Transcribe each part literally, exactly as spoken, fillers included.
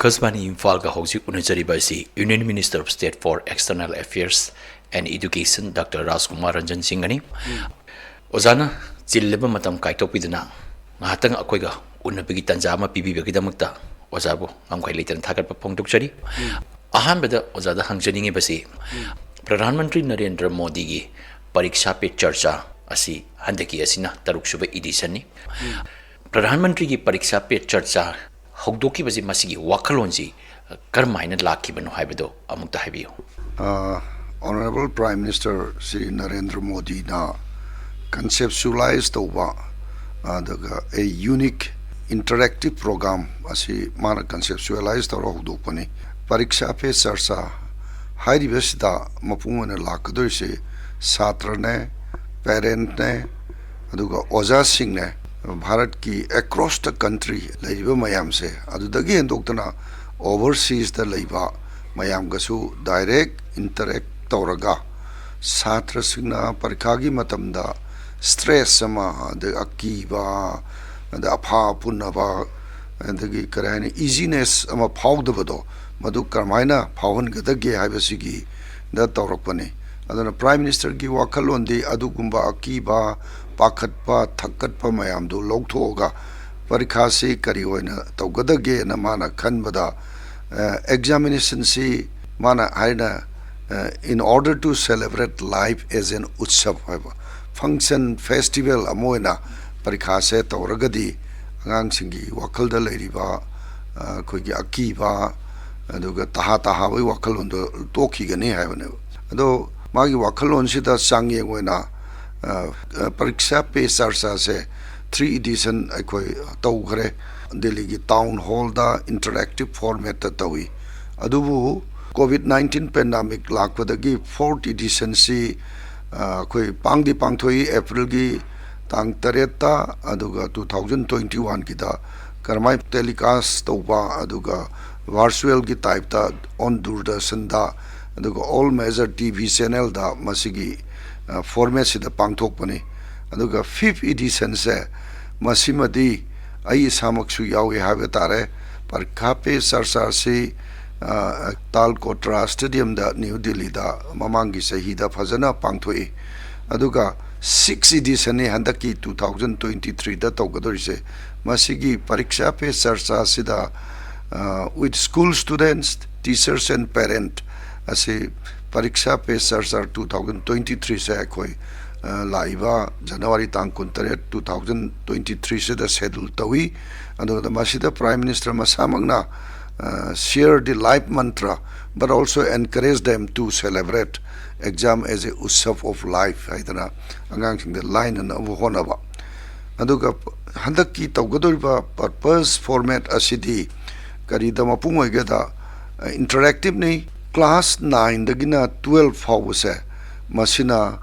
ꯑꯀꯥꯁꯕꯥꯅꯤ ꯏꯝꯐꯥꯜꯒ ꯍꯧꯖꯤꯛ ꯎꯅꯖꯔꯤꯕ ꯑꯁꯤ Union Minister of State for External Affairs and Education, doctor Rajkumar Ranjan ꯁꯤꯡꯍꯅꯤ꯫ ꯑꯣꯖꯥꯅ ꯆꯤꯜꯂꯕ ꯃꯇꯝ ꯀꯥꯏꯊꯣꯛꯄꯤꯗꯨꯅ ꯉꯥꯏꯍꯥꯛꯇꯪ ꯑꯩꯈꯣꯏꯒ ꯎꯅꯕꯒꯤ ꯇꯥꯟꯖꯥ ꯑꯃ ꯄꯤꯕꯤꯕꯒꯤꯗꯃꯛꯇ ꯑꯣꯖꯥꯕꯨ ꯉꯝꯈꯩ ꯂꯩꯇꯅ ꯊꯥꯒꯠꯄ ꯐꯣꯡꯗꯣꯛꯆꯔꯤ꯫ ꯑꯍꯥꯟꯕꯗ ꯑꯣꯖꯥꯗ ꯍꯪꯖꯅꯤꯡꯉꯤꯕꯁꯤ, ꯄ꯭ꯔꯙꯥꯟ ꯃꯟꯇ꯭ꯔꯤ ꯅꯔꯦꯟꯗ꯭ꯔ ꯃꯣꯗꯤꯒꯤ ꯄꯔꯤꯛꯁꯥ ꯄꯦ ꯆꯔꯆꯥ ꯑꯁꯤ ꯍꯟꯗꯛꯀꯤ ꯑꯁꯤꯅ ꯇꯔꯨꯛ ꯁꯨꯕ editionꯅꯤ꯫ ꯄ꯭ꯔꯙꯥꯟ ꯃꯟꯇ꯭ꯔꯤꯒꯤ ꯄꯔꯤꯛꯁꯥ ꯄꯦ ꯆꯔꯆꯥ ꯍꯧꯗꯣꯛꯈꯤꯕꯁꯤ ꯃꯁꯤꯒꯤ ꯋꯥꯈꯜꯂꯣꯟꯁꯤ ꯀꯔꯝꯍꯥꯏꯅ ꯂꯥꯛꯈꯤꯕꯅꯣ ꯍꯥꯏꯕꯗꯣ ꯑꯃꯨꯛꯇ ꯍꯥꯏꯕꯤꯌꯨ꯫ ꯑ, Honourable Prime Minister Shri Narendra ꯃꯣꯗꯤꯅ conceptualize ꯇꯧꯕ, ꯑꯗꯨꯒ a unique interactive program ꯑꯁꯤ ꯃꯥꯅ conceptualize ꯇꯧꯔ ꯍꯧꯗꯣꯛꯄꯅꯤ꯫ ꯄꯔꯤꯛꯁꯥ ꯄꯦ ꯆꯔꯆꯥ ꯍꯥꯏꯔꯤꯕꯁꯤꯗ ꯃꯄꯨꯡ ꯑꯣꯏꯅ ꯂꯥꯛꯀꯗꯣꯏꯁꯦ ꯁꯥꯇ꯭ꯔꯅꯦ, parentꯅꯦ, ꯑꯗꯨꯒ ꯑꯣꯖꯥꯁꯤꯡꯅꯦ꯫ ꯚꯥꯔꯠꯀꯤ across the country ꯂꯩꯔꯤꯕ ꯃꯌꯥꯝꯁꯦ, ꯑꯗꯨꯗꯒꯤ ꯍꯦꯟꯗꯣꯛꯇꯅ overseasꯇ ꯂꯩꯕ ꯃꯌꯥꯝꯒꯁꯨ direct interact ꯇꯧꯔꯒ, ꯁꯥꯇ꯭ꯔꯁꯤꯡꯅ ꯄꯔꯤꯈꯥꯒꯤ ꯃꯇꯝꯗ stress ꯑꯃ, ꯑꯗꯩ ꯑꯀꯤꯕ, ꯑꯗꯩ ꯑꯐꯥ ꯑꯄꯨꯅꯕ, ꯑꯗꯒꯤ ꯀꯔꯤ ꯍꯥꯏꯅꯤ, easiness ꯑꯃ ꯐꯥꯎꯗꯕꯗꯣ, ꯃꯗꯨ ꯀꯔꯝꯍꯥꯏꯅ ꯐꯥꯎꯍꯟꯒꯗꯒꯦ ꯍꯥꯏꯕꯁꯤꯒꯤꯗ ꯇꯧꯔꯛꯄꯅꯤ꯫ ꯑꯗꯨꯅ Prime Ministerꯒꯤ ꯋꯥꯈꯜꯂꯣꯟꯗꯤ ꯑꯗꯨꯒꯨꯝꯕ ꯑꯀꯤꯕ, ꯄꯥꯈꯠꯄ, ꯊꯛꯀꯠꯄ ꯃꯌꯥꯝꯗꯨ ꯂꯧꯊꯣꯛꯑꯒ ꯄꯔꯤꯈꯥꯁꯤ ꯀꯔꯤ ꯑꯣꯏꯅ ꯇꯧꯒꯗꯒꯦꯅ ꯃꯥꯅ ꯈꯟꯕꯗ, ꯑ, examinationꯁꯤ ꯃꯥꯅ ꯍꯥꯏꯅ, ꯑ, "In order to celebrate life as an utsav" ꯍꯥꯏꯕ function, festival ꯑꯃ ꯑꯣꯏꯅ ꯄꯔꯤꯈꯥꯁꯦ ꯇꯧꯔꯒꯗꯤ ꯑꯉꯥꯡꯁꯤꯡꯒꯤ ꯋꯥꯈꯜꯗ ꯂꯩꯔꯤꯕ, ꯑ, ꯑꯩꯈꯣꯏꯒꯤ ꯑꯀꯤꯕ, ꯑꯗꯨꯒ ꯇꯍꯥ ꯇꯍꯥꯕꯒꯤ ꯋꯥꯈꯜꯂꯣꯟꯗꯣ ꯇꯣꯛꯈꯤꯒꯅꯤ ꯍꯥꯏꯕꯅꯦꯕ꯫ ꯑꯗꯣ ꯃꯥꯒꯤ ꯋꯥꯈꯜꯂꯣꯟꯁꯤꯗ ꯆꯥꯡꯌꯦꯡ ꯑꯣꯏꯅ, ꯑ, ꯑ, ꯄꯔꯤꯛꯁꯥ ꯄꯦ ꯆꯔꯆꯥꯁꯦ three edition ꯑꯩꯈꯣꯏ ꯇꯧꯈ꯭ꯔꯦ꯫ ꯗꯦꯜꯂꯤꯒꯤ town hallꯗ interactive formatꯇ ꯇꯧꯏ꯫ ꯑꯗꯨꯕꯨ COVID nineteen pandemic ꯂꯥꯛꯄꯗꯒꯤ fourth editionꯁꯤ, ꯑ, ꯑꯩꯈꯣꯏ ꯄꯥꯡꯗꯤ ꯄꯥꯡꯊꯣꯛꯏ꯫ Aprilꯒꯤ ꯇꯥꯡ ꯇꯔꯦꯠꯇ, ꯑꯗꯨꯒ two thousand twenty oneꯒꯤꯗ ꯀꯔꯝꯍꯥꯏꯅ telecast ꯇꯧꯕ, ꯑꯗꯨꯒ virtualꯒꯤ typeꯇ on Doordarshanꯗ, ꯑꯗꯨꯒ all major TV channelꯗ ꯃꯁꯤꯒꯤ, ꯑ, formatꯁꯤꯗ ꯄꯥꯡꯊꯣꯛꯄꯅꯤ꯫ ꯑꯗꯨꯒ fifth editionꯁꯦ, ꯃꯁꯤꯃꯗꯤ ꯑꯩ ꯏꯁꯥꯃꯛꯁꯨ ꯌꯥꯎꯏ ꯍꯥꯏꯕ ꯇꯥꯔꯦ, ꯄꯔꯤꯈꯥ ꯄꯦ ꯆꯔꯆꯥꯁꯤ ꯇꯥꯜ ꯀꯣꯇ꯭ꯔꯥ ꯁ꯭ꯇꯦꯗꯤꯌꯝꯗ, ꯅ꯭ꯌꯨ ꯗꯤꯜꯂꯤꯗ ꯃꯃꯥꯡꯒꯤ ꯆꯍꯤꯗ ꯐꯖꯅ ꯄꯥꯡꯊꯣꯛꯏ꯫ ꯑꯗꯨꯒ ꯁꯤꯛꯁ ꯏꯗꯤꯁꯟꯅꯤ ꯍꯟꯗꯛꯀꯤ ꯇꯨ ꯊꯥꯎꯖꯟ ꯇ꯭ꯋꯦꯟꯇꯤ ꯊ꯭ꯔꯤꯗ ꯇꯧꯒꯗꯧꯔꯤꯁꯦ꯫ ꯃꯁꯤꯒꯤ ꯄꯔꯤꯈꯥ ꯄꯦ ꯆꯔꯆꯥꯁꯤꯗ with school students, teachers and parent ꯑꯁꯤ Pariksha Pe Charcha two thousand twenty ꯊ꯭ꯔꯤꯁꯦ ꯑꯩꯈꯣꯏ ꯂꯥꯛꯏꯕ ꯖꯅꯋꯥꯔꯤ ꯇꯥꯡ ꯀꯨꯟꯇꯔꯦꯠ, ꯇꯨ ꯊꯥꯎꯖꯟ ꯇ꯭ꯋꯦꯟꯇꯤ ꯊ꯭ꯔꯤꯁꯤꯗ ꯁꯦꯗꯨꯜ ꯇꯧꯏ꯫ ꯑꯗꯨꯒ ꯃꯁꯤꯗ ꯄ꯭ꯔꯥꯏꯝ ꯃꯤꯅꯤꯁꯇꯔ ꯃꯁꯥꯃꯛꯅ share the life mantra but also encourage them to celebrate exam as a utsav of life ꯍꯥꯏꯗꯅ ꯑꯉꯥꯡꯁꯤꯡꯗ ꯂꯥꯏꯅꯅꯕ ꯍꯣꯠꯅꯕ꯫ ꯑꯗꯨꯒ ꯍꯟꯗꯛꯀꯤ ꯇꯧꯒꯗꯧꯔꯤꯕ ꯄꯔꯄꯁ ꯐꯣꯔꯃꯦꯠ ꯑꯁꯤꯗꯤ ꯀꯔꯤꯗ ꯃꯄꯨꯡ ꯑꯣꯏꯒꯦꯗ, ꯏꯟꯇꯔꯦꯛꯇꯤꯞꯅꯤ꯫ ꯀ꯭ꯂꯥꯁ ꯅꯥꯏꯟꯗꯒꯤꯅ ꯇꯨꯋꯦꯜꯐ ꯐꯥꯎꯕꯁꯦ ꯃꯁꯤꯅ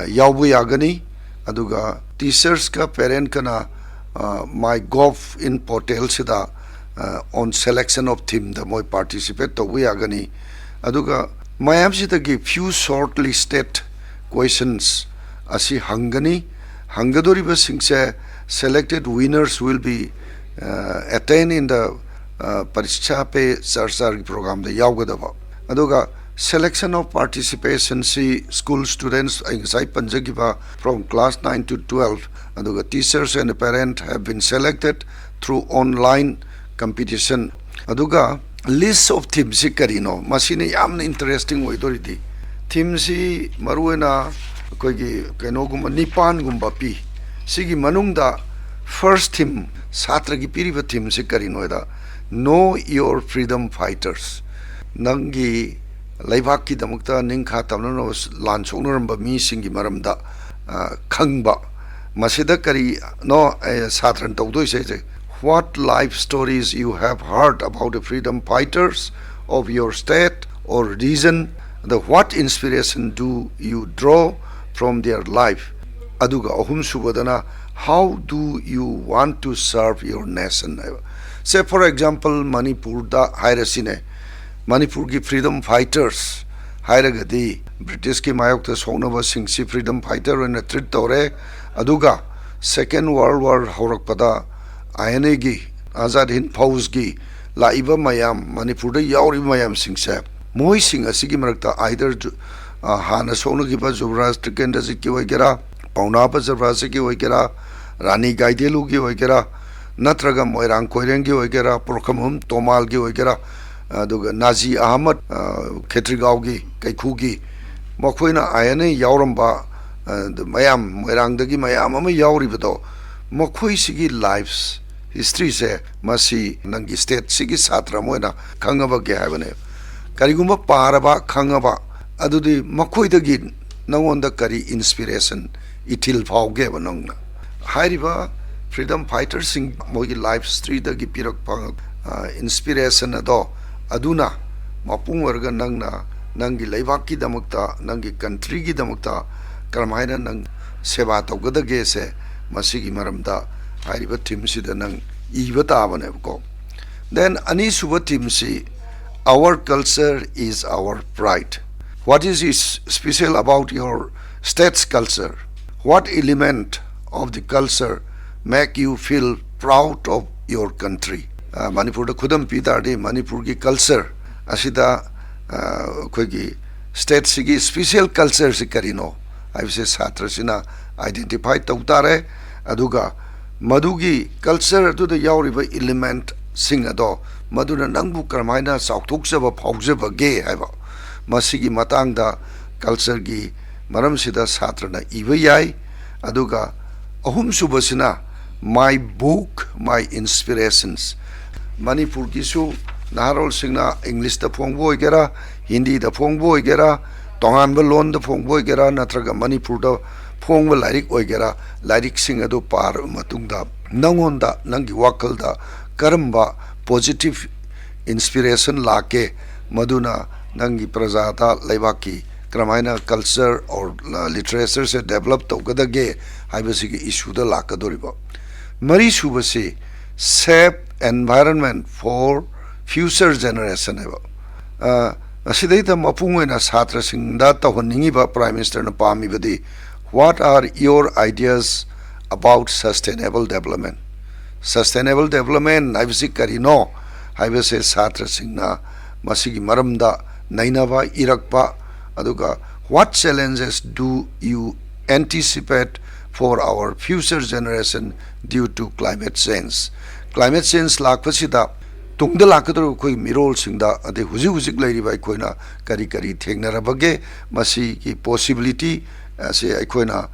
ꯌꯥꯎꯕ ꯌꯥꯒꯅꯤ꯫ ꯑꯗꯨꯒ ꯇꯤꯆꯔꯁꯀ ꯄꯦꯔꯦꯟꯠꯀꯅ ꯃꯥꯏ ꯒꯣꯞ ꯏꯟ ꯄꯣꯔꯇꯦꯜꯁꯤꯗ on selection of themeꯗ ꯃꯣꯏ ꯄꯥꯔꯇꯤꯁꯤꯄꯦꯠ ꯇꯧꯕ ꯌꯥꯒꯅꯤ꯫ ꯑꯗꯨꯒ ꯃꯌꯥꯝꯁꯤꯗꯒꯤ few shortlisted questions ꯑꯁꯤ ꯍꯪꯒꯅꯤ꯫ ꯍꯪꯒꯗꯧꯔꯤꯕꯁꯤꯡꯁꯦ selected winners will be attain in the ꯄꯔꯤꯈꯥ ꯄꯦ ꯆꯔꯆꯥꯒꯤ ꯄ꯭ꯔꯣꯒ꯭ꯔꯥꯝꯗ ꯌꯥꯎꯒꯗꯕ꯫ ꯑꯗꯨꯒ selection of participation ꯁꯤ school students ꯑꯩ ꯉꯁꯥꯏ ꯄꯟꯖꯈꯤꯕ from class nine to twelve, ꯑꯗꯨꯒ teachers and parent have been selected through online competition꯫ ꯑꯗꯨꯒ list of themeꯁꯤ ꯀꯔꯤꯅꯣ? ꯃꯁꯤꯅ ꯌꯥꯝꯅ ꯏꯟꯇꯔꯦꯁꯇꯤꯡ ꯑꯣꯏꯗꯣꯔꯤꯗꯤ꯫ ꯊꯤꯝꯁꯤ ꯃꯔꯨꯑꯣꯏꯅ ꯑꯩꯈꯣꯏꯒꯤ ꯀꯩꯅꯣꯒꯨꯝꯕ ꯅꯤꯄꯥꯟꯒꯨꯝꯕ ꯄꯤ꯫ ꯁꯤꯒꯤ ꯃꯅꯨꯡꯗ first theme, ꯁꯥꯇ꯭ꯔꯒꯤ ꯄꯤꯔꯤꯕ ꯊꯤꯝꯁꯤ ꯀꯔꯤꯅꯣ ꯍꯥꯏꯗ, Know your freedom fighters꯫ ꯅꯪꯒꯤ ꯂꯩꯕꯥꯛꯀꯤꯗꯃꯛꯇ ꯅꯤꯡꯈꯥ ꯇꯝꯅꯅꯕ ꯂꯥꯟ ꯁꯣꯛꯅꯔꯝꯕ ꯃꯤꯁꯤꯡꯒꯤ ꯃꯔꯝꯗ ꯈꯪꯕ꯫ ꯃꯁꯤꯗ ꯀꯔꯤꯅꯣ ꯁꯥꯇ꯭ꯔꯅ ꯇꯧꯗꯣꯏꯁꯦ? What life stories you have heard about the freedom fighters of your state or region? The what inspiration do you draw from their life? ꯑꯗꯨꯒ ꯑꯍꯨꯝꯁꯨꯕꯗꯅ, How do you want to serve your nation? ꯍꯥꯏꯕ꯫ Say for example, ꯃꯅꯤꯄꯨꯔꯗ ꯍꯥꯏꯔꯁꯤꯅꯦ, ꯃꯅꯤꯄꯨꯔꯒꯤ freedom fighters ꯍꯥꯏꯔꯒꯗꯤ ꯕ꯭ꯔꯤꯇꯤꯁꯀꯤ ꯃꯥꯌꯣꯛꯇ ꯁꯣꯛꯅꯕꯁꯤꯡꯁꯤ freedom fighter ꯑꯣꯏꯅ treat ꯇꯧꯔꯦ꯫ ꯑꯗꯨꯒ Second World War ꯍꯧꯔꯛꯄꯗ INAꯒꯤ ꯑꯥꯖꯥꯗ ꯍꯤꯟꯗ ꯐꯧꯖꯀꯤ ꯂꯥꯛꯏꯕ ꯃꯌꯥꯝ, ꯃꯅꯤꯄꯨꯔꯗ ꯌꯥꯎꯔꯤꯕ ꯃꯌꯥꯝꯁꯤꯡꯁꯦ, ꯃꯈꯣꯏꯁꯤꯡ ꯑꯁꯤꯒꯤ ꯃꯔꯛꯇ either ꯖꯨ-, ꯑ, ꯍꯥꯟꯅ ꯁꯣꯛꯅꯈꯤꯕ ꯖꯨꯕꯔꯥꯖ ꯇ꯭ꯔꯤꯀꯦꯟꯗ꯭ꯔꯖꯤꯠꯀꯤ ꯑꯣꯏꯒꯦꯔꯥ, ꯄꯥꯎꯅꯥꯕ ꯖꯨꯕꯔꯥꯖꯀꯤ ꯑꯣꯏꯒꯦꯔꯥ, ꯔꯥꯅꯤ ꯒꯥꯏꯗꯦꯂꯨꯒꯤ ꯑꯣꯏꯒꯦꯔꯥ, ꯅꯠꯇ꯭ꯔꯒ ꯃꯣꯏꯔꯥꯡ ꯀꯣꯏꯔꯦꯡꯒꯤ ꯑꯣꯏꯒꯦꯔꯥ, ꯄꯨꯔꯈꯝꯕꯝ ꯇꯣꯃꯥꯜꯒꯤ ꯑꯣꯏꯒꯦꯔꯥ, ꯑꯗꯨꯒ ꯅꯥꯖꯤ ꯑꯍꯃꯗ, ꯑ, ꯈꯦꯇ꯭ꯔꯤꯒꯥꯎꯒꯤ, ꯀꯩꯈꯨꯒꯤ, ꯃꯈꯣꯏꯅ ꯑꯥꯏ ꯑꯦꯟ ꯑꯦ ꯌꯥꯎꯔꯝꯕ, ꯑ, ꯃꯌꯥꯝ, ꯃꯣꯏꯔꯥꯡꯗꯒꯤ ꯃꯌꯥꯝ ꯑꯃ ꯌꯥꯎꯔꯤꯕꯗꯣ, ꯃꯈꯣꯏꯁꯤꯒꯤ ꯂꯥꯏꯐ ꯍꯤꯁꯇ꯭ꯔꯤꯁꯦ, ꯃꯁꯤ ꯅꯪꯒꯤ ꯁ꯭ꯇꯦꯠꯁꯤꯒꯤ ꯁꯥꯇ꯭ꯔ ꯑꯃ ꯑꯣꯏꯅ ꯈꯪꯉꯕꯒꯦ ꯍꯥꯏꯕꯅꯦ꯫ ꯀꯔꯤꯒꯨꯝꯕ ꯄꯥꯔꯕ, ꯈꯪꯉꯕ, ꯑꯗꯨꯗꯤ ꯃꯈꯣꯏꯗꯒꯤ ꯅꯉꯣꯟꯗ ꯀꯔꯤ ꯏꯟꯁꯄꯤꯔꯦꯁꯟ, ꯏꯊꯤꯜ ꯐꯥꯎꯒꯦꯕ ꯅꯪꯅ? ꯍꯥꯏꯔꯤꯕ ꯐ꯭ꯔꯤꯗꯝ ꯐꯥꯏꯇꯔꯁꯤꯡ, ꯃꯣꯏꯒꯤ ꯂꯥꯏꯐ ꯍꯤꯁꯇ꯭ꯔꯤꯗꯒꯤ ꯄꯤꯔꯛꯄ, ꯑ, ꯏꯟꯁꯄꯤꯔꯦꯁꯟ ꯑꯗꯣ, ꯑꯗꯨꯅ ꯃꯄꯨꯡ ꯑꯣꯏꯔꯒ ꯅꯪꯅ ꯅꯪꯒꯤ ꯂꯩꯕꯥꯛꯀꯤꯗꯃꯛꯇ, ꯅꯪꯒꯤ ꯀꯟꯇ꯭ꯔꯤꯒꯤꯗꯃꯛꯇ ꯀꯔꯝꯍꯥꯏꯅ ꯅꯪ ꯁꯦꯕꯥ ꯇꯧꯒꯗꯒꯦꯁꯦ, ꯃꯁꯤꯒꯤ ꯃꯔꯝꯗ ꯍꯥꯏꯔꯤꯕ ꯊꯤꯝꯁꯤꯗ ꯅꯪ ꯏꯕ ꯇꯥꯕꯅꯦꯕꯀꯣ꯫ Then ꯑꯅꯤꯁꯨꯕ ꯊꯤꯝꯁꯤ, "Our culture is our pride." What is special about your state's culture? What element of the culture make you feel proud of your country? ꯑ, ꯃꯅꯤꯄꯨꯔꯗ ꯈꯨꯗꯝ ꯄꯤ ꯇꯥꯔꯗꯤ, ꯃꯅꯤꯄꯨꯔꯒꯤ ꯀꯜꯆꯔ ꯑꯁꯤꯗ, ꯑ, ꯑꯩꯈꯣꯏꯒꯤ ꯁ꯭ꯇꯦꯠꯁꯤꯒꯤ ꯁ꯭ꯄꯤꯁꯦꯜ ꯀꯜꯆꯔꯁꯤ ꯀꯔꯤꯅꯣ ꯍꯥꯏꯕꯁꯦ ꯁꯥꯇ꯭ꯔꯁꯤꯅ ꯑꯥꯏꯗꯦꯟꯇꯤꯐꯥꯏ ꯇꯧ ꯇꯥꯔꯦ꯫ ꯑꯗꯨꯒ ꯃꯗꯨꯒꯤ ꯀꯜꯆꯔ ꯑꯗꯨꯗ ꯌꯥꯎꯔꯤꯕ ꯏꯂꯤꯃꯦꯟꯠꯁꯤꯡ ꯑꯗꯣ, ꯃꯗꯨꯅ ꯅꯪꯕꯨ ꯀꯔꯝꯍꯥꯏꯅ ꯆꯥꯎꯊꯣꯛꯆꯕ ꯐꯥꯎꯖꯕꯒꯦ ꯍꯥꯏꯕ, ꯃꯁꯤꯒꯤ ꯃꯇꯥꯡꯗ ꯀꯜꯆꯔꯒꯤ ꯃꯔꯝꯁꯤꯗ ꯁꯥꯇ꯭ꯔꯅ ꯏꯕ ꯌꯥꯏ꯫ ꯑꯗꯨꯒ ꯑꯍꯨꯝꯁꯨꯕꯁꯤꯅ, "My book, my inspirations." ꯃꯅꯤꯄꯨꯔꯒꯤꯁꯨ ꯅꯍꯥꯔꯣꯜꯁꯤꯡꯅ ꯏꯪꯂꯤꯁꯇ ꯐꯣꯡꯕ ꯑꯣꯏꯒꯦꯔꯥ, ꯍꯤꯟꯗꯤꯗ ꯐꯣꯡꯕ ꯑꯣꯏꯒꯦꯔꯥ, ꯇꯣꯉꯥꯟꯕ ꯂꯣꯟꯗ ꯐꯣꯡꯕ ꯑꯣꯏꯒꯦꯔꯥ, ꯅꯠꯇ꯭ꯔꯒ ꯃꯅꯤꯄꯨꯔꯗ ꯐꯣꯡꯕ ꯂꯥꯏꯔꯤꯛ ꯑꯣꯏꯒꯦꯔꯥ, ꯂꯥꯏꯔꯤꯛꯁꯤꯡ ꯑꯗꯨ ꯄꯥꯔꯕ ꯃꯇꯨꯡꯗ ꯅꯪꯉꯣꯟꯗ, ꯅꯪꯒꯤ ꯋꯥꯈꯜꯗ ꯀꯔꯝꯕ ꯄꯣꯖꯤꯇꯤꯚ ꯏꯟꯁꯄꯤꯔꯦꯁꯟ ꯂꯥꯛꯀꯦ, ꯃꯗꯨꯅ ꯅꯪꯒꯤ ꯄ꯭ꯔꯖꯥꯗ, ꯂꯩꯕꯥꯛꯀꯤ ꯀꯔꯝꯍꯥꯏꯅ ꯀꯜꯆꯔ ꯑꯣꯔ ꯂꯤꯇꯔꯦꯆꯔꯁꯦ ꯗꯦꯕꯂꯞ ꯇꯧꯒꯗꯒꯦ ꯍꯥꯏꯕꯁꯤꯒꯤ ꯏꯁꯨꯗ ꯂꯥꯛꯀꯗꯧꯔꯤꯕ꯫ ꯃꯔꯤꯁꯨꯕꯁꯤ, "Save environment for future generation" ꯍꯥꯏꯕ꯫ ꯑ, ꯑꯁꯤꯗꯩꯗ ꯃꯄꯨꯡ ꯑꯣꯏꯅ ꯁꯥꯇ꯭ꯔꯁꯤꯡꯗ ꯇꯧꯍꯟꯅꯤꯡꯉꯤꯕ, prime ꯃꯤꯅꯤꯁꯇꯔꯅ ꯄꯥꯝꯃꯤꯕꯗꯤ, "What are your ideas about sustainable development?" Sustainable development ꯍꯥꯏꯕꯁꯤ ꯀꯔꯤꯅꯣ ꯍꯥꯏꯕꯁꯦ ꯁꯥꯇ꯭ꯔꯁꯤꯡꯅ ꯃꯁꯤꯒꯤ ꯃꯔꯝꯗ ꯅꯩꯅꯕ, ꯏꯔꯛꯄ, ꯑꯗꯨꯒ what challenges do you anticipate for our future generation due to climate change? Climate change ꯂꯥꯛꯄꯁꯤꯗ ꯇꯨꯡꯗ ꯂꯥꯛꯀꯗꯧꯔꯤꯕ ꯑꯩꯈꯣꯏ ꯃꯤꯔꯣꯜꯁꯤꯡꯗ, ꯑꯗꯩ ꯍꯧꯖꯤꯛ ꯍꯧꯖꯤꯛ ꯂꯩꯔꯤꯕ ꯑꯩꯈꯣꯏꯅ ꯀꯔꯤ ꯀꯔꯤ ꯊꯦꯡꯅꯔꯕꯒꯦ, ꯃꯁꯤꯒꯤ possibility ꯑꯁꯤ ꯑꯩꯈꯣꯏꯅ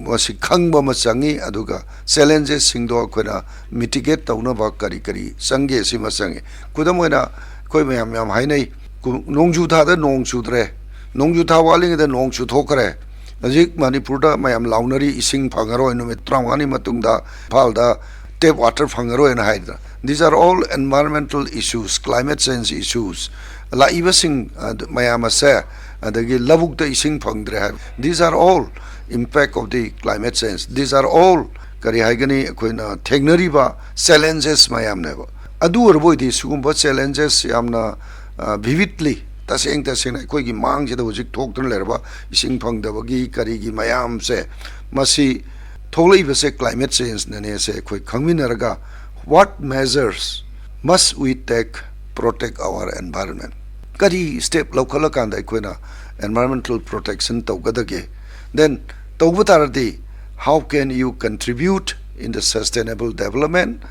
ꯃꯁꯤ ꯈꯪꯕ ꯑꯃ ꯆꯪꯉꯤ꯫ ꯑꯗꯨꯒ challengesꯁꯤꯡꯗꯣ ꯑꯩꯈꯣꯏꯅ mitigate ꯇꯧꯅꯕ ꯀꯔꯤ ꯀꯔꯤ ꯆꯪꯒꯦ, ꯁꯤꯃ ꯆꯪꯉꯤ꯫ ꯈꯨꯗꯝ ꯑꯣꯏꯅ, ꯑꯩꯈꯣꯏ ꯃꯌꯥꯝ ꯌꯥꯝ ꯍꯥꯏꯅꯩ, ꯀꯨ- ꯅꯣꯡꯖꯨ ꯊꯥꯗ ꯅꯣꯡ ꯆꯨꯗ꯭ꯔꯦ, ꯅꯣꯡꯖꯨ ꯊꯥ ꯋꯥꯠꯂꯤꯉꯩꯗ ꯅꯣꯡ ꯆꯨꯊꯣꯛꯈ꯭ꯔꯦ, ꯍꯧꯖꯤꯛ ꯃꯅꯤꯄꯨꯔꯗ ꯃꯌꯥꯝ ꯂꯥꯎꯅꯔꯤ, ꯏꯁꯤꯡ ꯐꯪꯉꯔꯣꯏ, ꯅꯨꯃꯤꯠ ꯇꯔꯥꯃꯉꯥꯅꯤ ꯃꯇꯨꯡꯗ ꯏꯝꯐꯥꯜꯗ tap water ꯐꯪꯉꯔꯣꯏꯅ ꯍꯥꯏꯗꯅ꯫ These are all environmental issues, climate change issues꯫ ꯂꯥꯛꯏꯕꯁꯤꯡ, ꯑ, ꯃꯌꯥꯝ ꯑꯁꯦ, ꯑꯗꯒꯤ ꯂꯧꯕꯨꯛꯇ ꯏꯁꯤꯡ ꯐꯪꯗ꯭ꯔꯦ ꯍꯥꯏꯕ, these are all impact of the climate change, these are all, ꯀꯔꯤ ꯍꯥꯏꯒꯅꯤ, ꯑꯩꯈꯣꯏꯅ ꯊꯦꯡꯅꯔꯤꯕ challenges ꯃꯌꯥꯝꯅꯦꯕ꯫ ꯑꯗꯨ ꯑꯣꯏꯔꯕ ꯑꯣꯏꯗꯤ ꯁꯤꯒꯨꯝꯕ challenges ꯌꯥꯝꯅ, ꯑ, vividly, ꯇꯁꯦꯡ ꯇꯁꯦꯡꯅ ꯑꯩꯈꯣꯏꯒꯤ ꯃꯥꯡꯁꯤꯗ ꯍꯧꯖꯤꯛ ꯊꯣꯛꯇꯨꯅ ꯂꯩꯔꯕ ꯏꯁꯤꯡ ꯐꯪꯗꯕꯒꯤ ꯀꯔꯤꯒꯤ ꯃꯌꯥꯝꯁꯦ, ꯃꯁꯤ ꯊꯣꯛꯂꯛꯏꯕꯁꯦ climate changeꯅꯅꯦꯁꯦ ꯑꯩꯈꯣꯏ ꯈꯪꯃꯤꯟꯅꯔꯒ, what measures must we take protect our environment? ꯀꯔꯤ step ꯂꯧꯈꯠꯂꯀꯥꯟꯗ ꯑꯩꯈꯣꯏꯅ environmental protection ꯇꯧꯒꯗꯒꯦ? Then ꯇꯧꯕ ꯇꯥꯔꯗꯤ, how can you contribute in the sustainable development?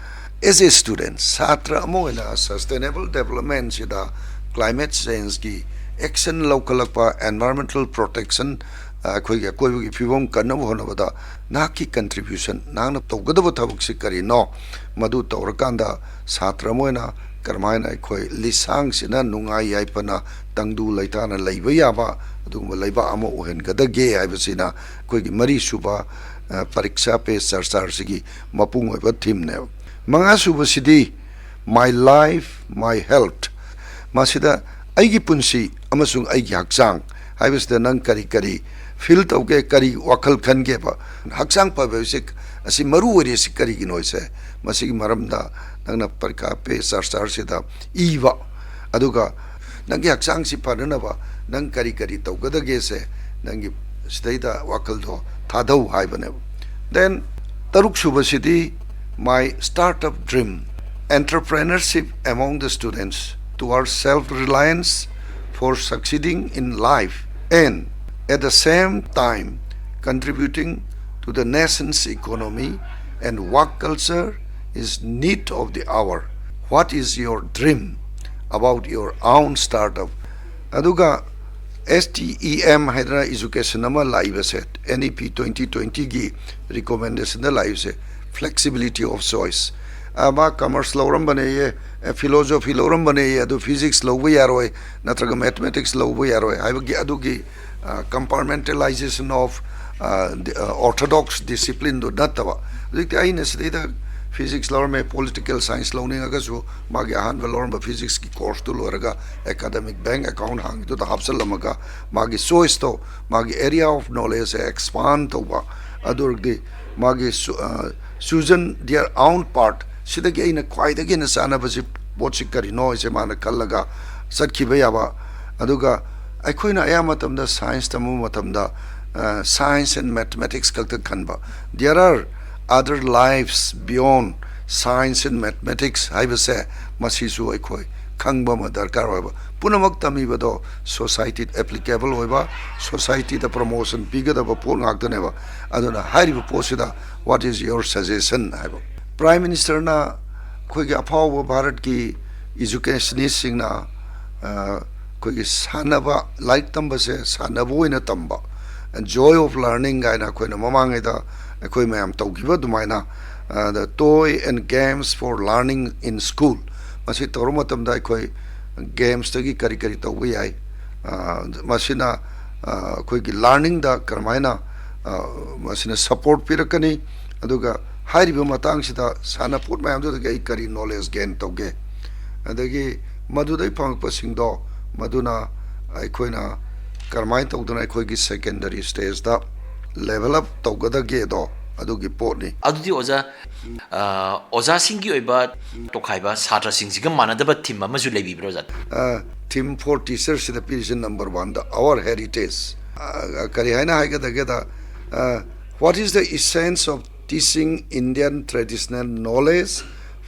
As a student, ꯁꯥꯇ꯭ꯔ ꯑꯃ ꯑꯣꯏꯅ sustainable developmentꯁꯤꯗ climate changeꯀꯤ action ꯂꯧꯈꯠꯂꯛꯄ, environmental protection, ꯑꯩꯈꯣꯏꯒꯤ ꯑꯀꯣꯏꯕꯒꯤ ꯐꯤꯕꯝ ꯀꯟꯅꯕ ꯍꯣꯠꯅꯕꯗ ꯅꯍꯥꯛꯀꯤ contribution, ꯅꯍꯥꯛꯅ ꯇꯧꯒꯗꯕ ꯊꯕꯛꯁꯤ ꯀꯔꯤꯅꯣ? ꯃꯗꯨ ꯇꯧꯔꯀꯥꯟꯗ ꯁꯥꯇ꯭ꯔ ꯑꯃ ꯑꯣꯏꯅ ꯀꯔꯝꯍꯥꯏꯅ ꯑꯩꯈꯣꯏ ꯂꯤꯁꯥꯡꯁꯤꯟꯅ ꯅꯨꯡꯉꯥꯏ ꯌꯥꯏꯐꯅ ꯇꯪꯗꯨ ꯂꯩꯇꯥꯅ ꯂꯩꯕ ꯌꯥꯕ ꯑꯗꯨꯒꯨꯝꯕ ꯂꯩꯕꯥꯛ ꯑꯃ ꯑꯣꯏꯍꯟꯒꯗꯒꯦ ꯍꯥꯏꯕꯁꯤꯅ ꯑꯩꯈꯣꯏꯒꯤ ꯃꯔꯤꯁꯨꯕ, ꯑ, ꯄꯔꯤꯛꯁꯥ ꯄꯦ ꯆꯔꯆꯥꯁꯤꯒꯤ ꯃꯄꯨꯡ ꯑꯣꯏꯕ themeꯅꯦꯕ꯫ ꯃꯉꯥꯁꯨꯕꯁꯤꯗꯤ my life, my health꯫ ꯃꯁꯤꯗ ꯑꯩꯒꯤ ꯄꯨꯟꯁꯤ ꯑꯃꯁꯨꯡ ꯑꯩꯒꯤ ꯍꯛꯆꯥꯡ ꯍꯥꯏꯕꯁꯤꯗ ꯅꯪ ꯀꯔꯤ ꯀꯔꯤ feel ꯇꯧꯒꯦ, ꯀꯔꯤ ꯋꯥꯈꯜ ꯈꯟꯒꯦꯕ? ꯍꯛꯆꯥꯡ ꯐꯕ ꯍꯥꯏꯕꯁꯤ ꯑꯁꯤ ꯃꯔꯨ ꯑꯣꯏꯔꯤꯁꯤ ꯀꯔꯤꯒꯤꯅꯣ ꯍꯥꯏꯁꯦ, ꯃꯁꯤꯒꯤ ꯃꯔꯝꯗ ꯅꯪꯅ ꯄꯔꯤꯈꯥ ꯄꯦ ꯆꯔꯆꯥꯁꯤꯗ ꯏꯕ, ꯑꯗꯨꯒ ꯅꯪꯒꯤ ꯍꯛꯆꯥꯡꯁꯤ ꯐꯅꯅꯕ ꯅꯪ ꯀꯔꯤ ꯀꯔꯤ ꯇꯧꯒꯗꯒꯦꯁꯦ ꯅꯪꯒꯤ ꯁꯤꯗꯩꯗ ꯋꯥꯈꯜꯗꯣ ꯊꯥꯗꯧ ꯍꯥꯏꯕꯅꯦꯕ꯫ Then ꯇꯔꯨꯛ ꯁꯨꯕꯁꯤꯗꯤ My startup dream, entrepreneurship among the students towards self-reliance for succeeding in life and at the same time contributing to the nation's economy and work culture is need of the hour. What is your dream about your own startup? ꯑꯗꯨꯒ STEM ꯍꯥꯏꯗꯅ education ꯑꯃ ꯂꯥꯛꯏꯕꯁꯦ, NEP twenty twenty ꯒꯤ recommendationꯗ ꯂꯥꯛꯏꯕꯁꯦ, flexibility of choice. ꯑ, ꯃꯥ commerce ꯂꯧꯔꯝꯕꯅꯦꯌꯦ, ꯑ, philosophy ꯂꯧꯔꯝꯕꯅꯦꯌꯦ, ꯑꯗꯨ physics ꯂꯧꯕ ꯌꯥꯔꯣꯏ, ꯅꯠꯇ꯭ꯔꯒ mathematics ꯂꯧꯕ ꯌꯥꯔꯣꯏ ꯍꯥꯏꯕꯒꯤ ꯑꯗꯨꯒꯤ, ꯑ, compartmentalization of, ꯑ, the, ꯑ, orthodox disciplineꯗꯨ ꯅꯠꯇꯕ. ꯍꯧꯖꯤꯛꯇꯤ ꯑꯩꯅ ꯁꯤꯗꯩꯗ physics ꯂꯧꯔꯝꯃꯦ, political science ꯂꯧꯅꯤꯡꯉꯒꯁꯨ ꯃꯥꯒꯤ ꯑꯍꯥꯟꯕ ꯂꯧꯔꯝꯕ physicsꯀꯤ courseꯇꯨ ꯂꯣꯏꯔꯒ academic bank account ꯍꯥꯡꯉꯤꯗꯨꯗ ꯍꯥꯞꯆꯜꯂꯝꯃꯒ ꯃꯥꯒꯤ choiceꯇꯣ, ꯃꯥꯒꯤ area of knowledgeꯁꯦ expand ꯇꯧꯕ꯫ ꯑꯗꯨ ꯑꯣꯏꯔꯒꯗꯤ ꯃꯥꯒꯤ su-, ꯑ, chosen their own path, ꯁꯤꯗꯒꯤ ꯑꯩꯅ ꯈ꯭ꯋꯥꯏꯗꯒꯤ ꯍꯦꯟꯅ ꯆꯥꯟꯅꯕꯁꯤ, ꯄꯣꯠꯁꯤ ꯀꯔꯤꯅꯣ ꯍꯥꯏꯁꯦ ꯃꯥꯅ ꯈꯜꯂꯒ ꯆꯠꯈꯤꯕ ꯌꯥꯕ꯫ ꯑꯗꯨꯒ ꯑꯩꯈꯣꯏꯅ ꯑꯌꯥꯝꯕ ꯃꯇꯝꯗ science ꯇꯝꯕ ꯃꯇꯝꯗ, ꯑ, science and mathematics ꯈꯛꯇ ꯈꯟꯕ꯫ There are other lives beyond science and mathematics ꯍꯥꯏꯕꯁꯦ ꯃꯁꯤꯁꯨ ꯑꯩꯈꯣꯏ ꯈꯪꯕ ꯑꯃ ꯗꯔꯀꯥꯔ ꯑꯣꯏꯕ꯫ ꯄꯨꯝꯅꯃꯛ ꯇꯝꯃꯤꯕꯗꯣ societyꯗ applicable ꯑꯣꯏꯕ, societyꯗ promotion ꯄꯤꯒꯗꯕ ꯄꯣꯠ ꯉꯥꯛꯇꯅꯦꯕ꯫ ꯑꯗꯨꯅ ꯍꯥꯏꯔꯤꯕ ꯄꯣꯠꯁꯤꯗ what is your suggestion ꯍꯥꯏꯕ꯫ Prime Ministerꯅ ꯑꯩꯈꯣꯏꯒꯤ ꯑꯐꯥꯎꯕ ꯚꯥꯔꯠꯀꯤ educationistꯁꯤꯡꯅ, ꯑ, ꯑꯩꯈꯣꯏꯒꯤ ꯁꯥꯟꯅꯕ, ꯂꯥꯏꯔꯤꯛ ꯇꯝꯕꯁꯦ ꯁꯥꯟꯅꯕ ꯑꯣꯏꯅ ꯇꯝꯕ, joy of learning ꯍꯥꯏꯅ ꯑꯩꯈꯣꯏꯅ ꯃꯃꯥꯡꯉꯩꯗ ꯑꯩꯈꯣꯏ ꯃꯌꯥꯝ ꯇꯧꯈꯤꯕ ꯑꯗꯨꯃꯥꯏꯅ, ꯑ, the toy and games for learning in school, ꯃꯁꯤ ꯇꯧꯔ ꯃꯇꯝꯗ ꯑꯩꯈꯣꯏ gamesꯇꯒꯤ ꯀꯔꯤ ꯀꯔꯤ ꯇꯧꯕ ꯌꯥꯏ, ꯑ, ꯃꯁꯤꯅ, ꯑ, ꯑꯩꯈꯣꯏꯒꯤ learningꯗ ꯀꯔꯝꯍꯥꯏꯅ, ꯑ, ꯃꯁꯤꯅ support ꯄꯤꯔꯛꯀꯅꯤ, ꯑꯗꯨꯒ ꯍꯥꯏꯔꯤꯕ ꯃꯇꯥꯡꯁꯤꯗ ꯁꯥꯟꯅꯄꯣꯠ ꯃꯌꯥꯝꯗꯨꯗꯒꯤ ꯑꯩ ꯀꯔꯤ knowledge gain ꯇꯧꯒꯦ, ꯑꯗꯒꯤ ꯃꯗꯨꯗꯩ ꯐꯪꯉꯛꯄꯁꯤꯡꯗꯣ ꯃꯗꯨꯅ ꯑꯩꯈꯣꯏꯅ ꯀꯔꯝꯍꯥꯏꯅ ꯇꯧꯗꯅ ꯑꯩꯈꯣꯏꯒꯤ secondary stageꯇ level up ꯇꯧꯒꯗꯒꯦꯗꯣ ꯑꯗꯨꯒꯤ ꯄꯣꯠꯅꯤ꯫ ꯑꯗꯨꯗꯤ ꯑꯣꯖꯥ, ꯑ, ꯑꯣꯖꯥꯁꯤꯡꯒꯤ ꯑꯣꯏꯕ ꯇꯣꯈꯥꯏꯕ ꯁꯥꯇ꯭ꯔꯁꯤꯡꯁꯤꯒ ꯃꯥꯟꯅꯗꯕ theme ꯑꯃꯁꯨ ꯂꯩꯕꯤꯕ꯭ꯔꯥ ꯑꯣꯖꯥ? ꯑ, theme for teacherꯁꯤꯗ ꯄꯤꯔꯤꯁꯦ number oneꯗ our heritage꯫ ꯑ, ꯀꯔꯤ ꯍꯥꯏꯅ ꯍꯥꯏꯒꯗꯒꯦꯗ, ꯑ, what is the essence of Teaching Indian Traditional Knowledge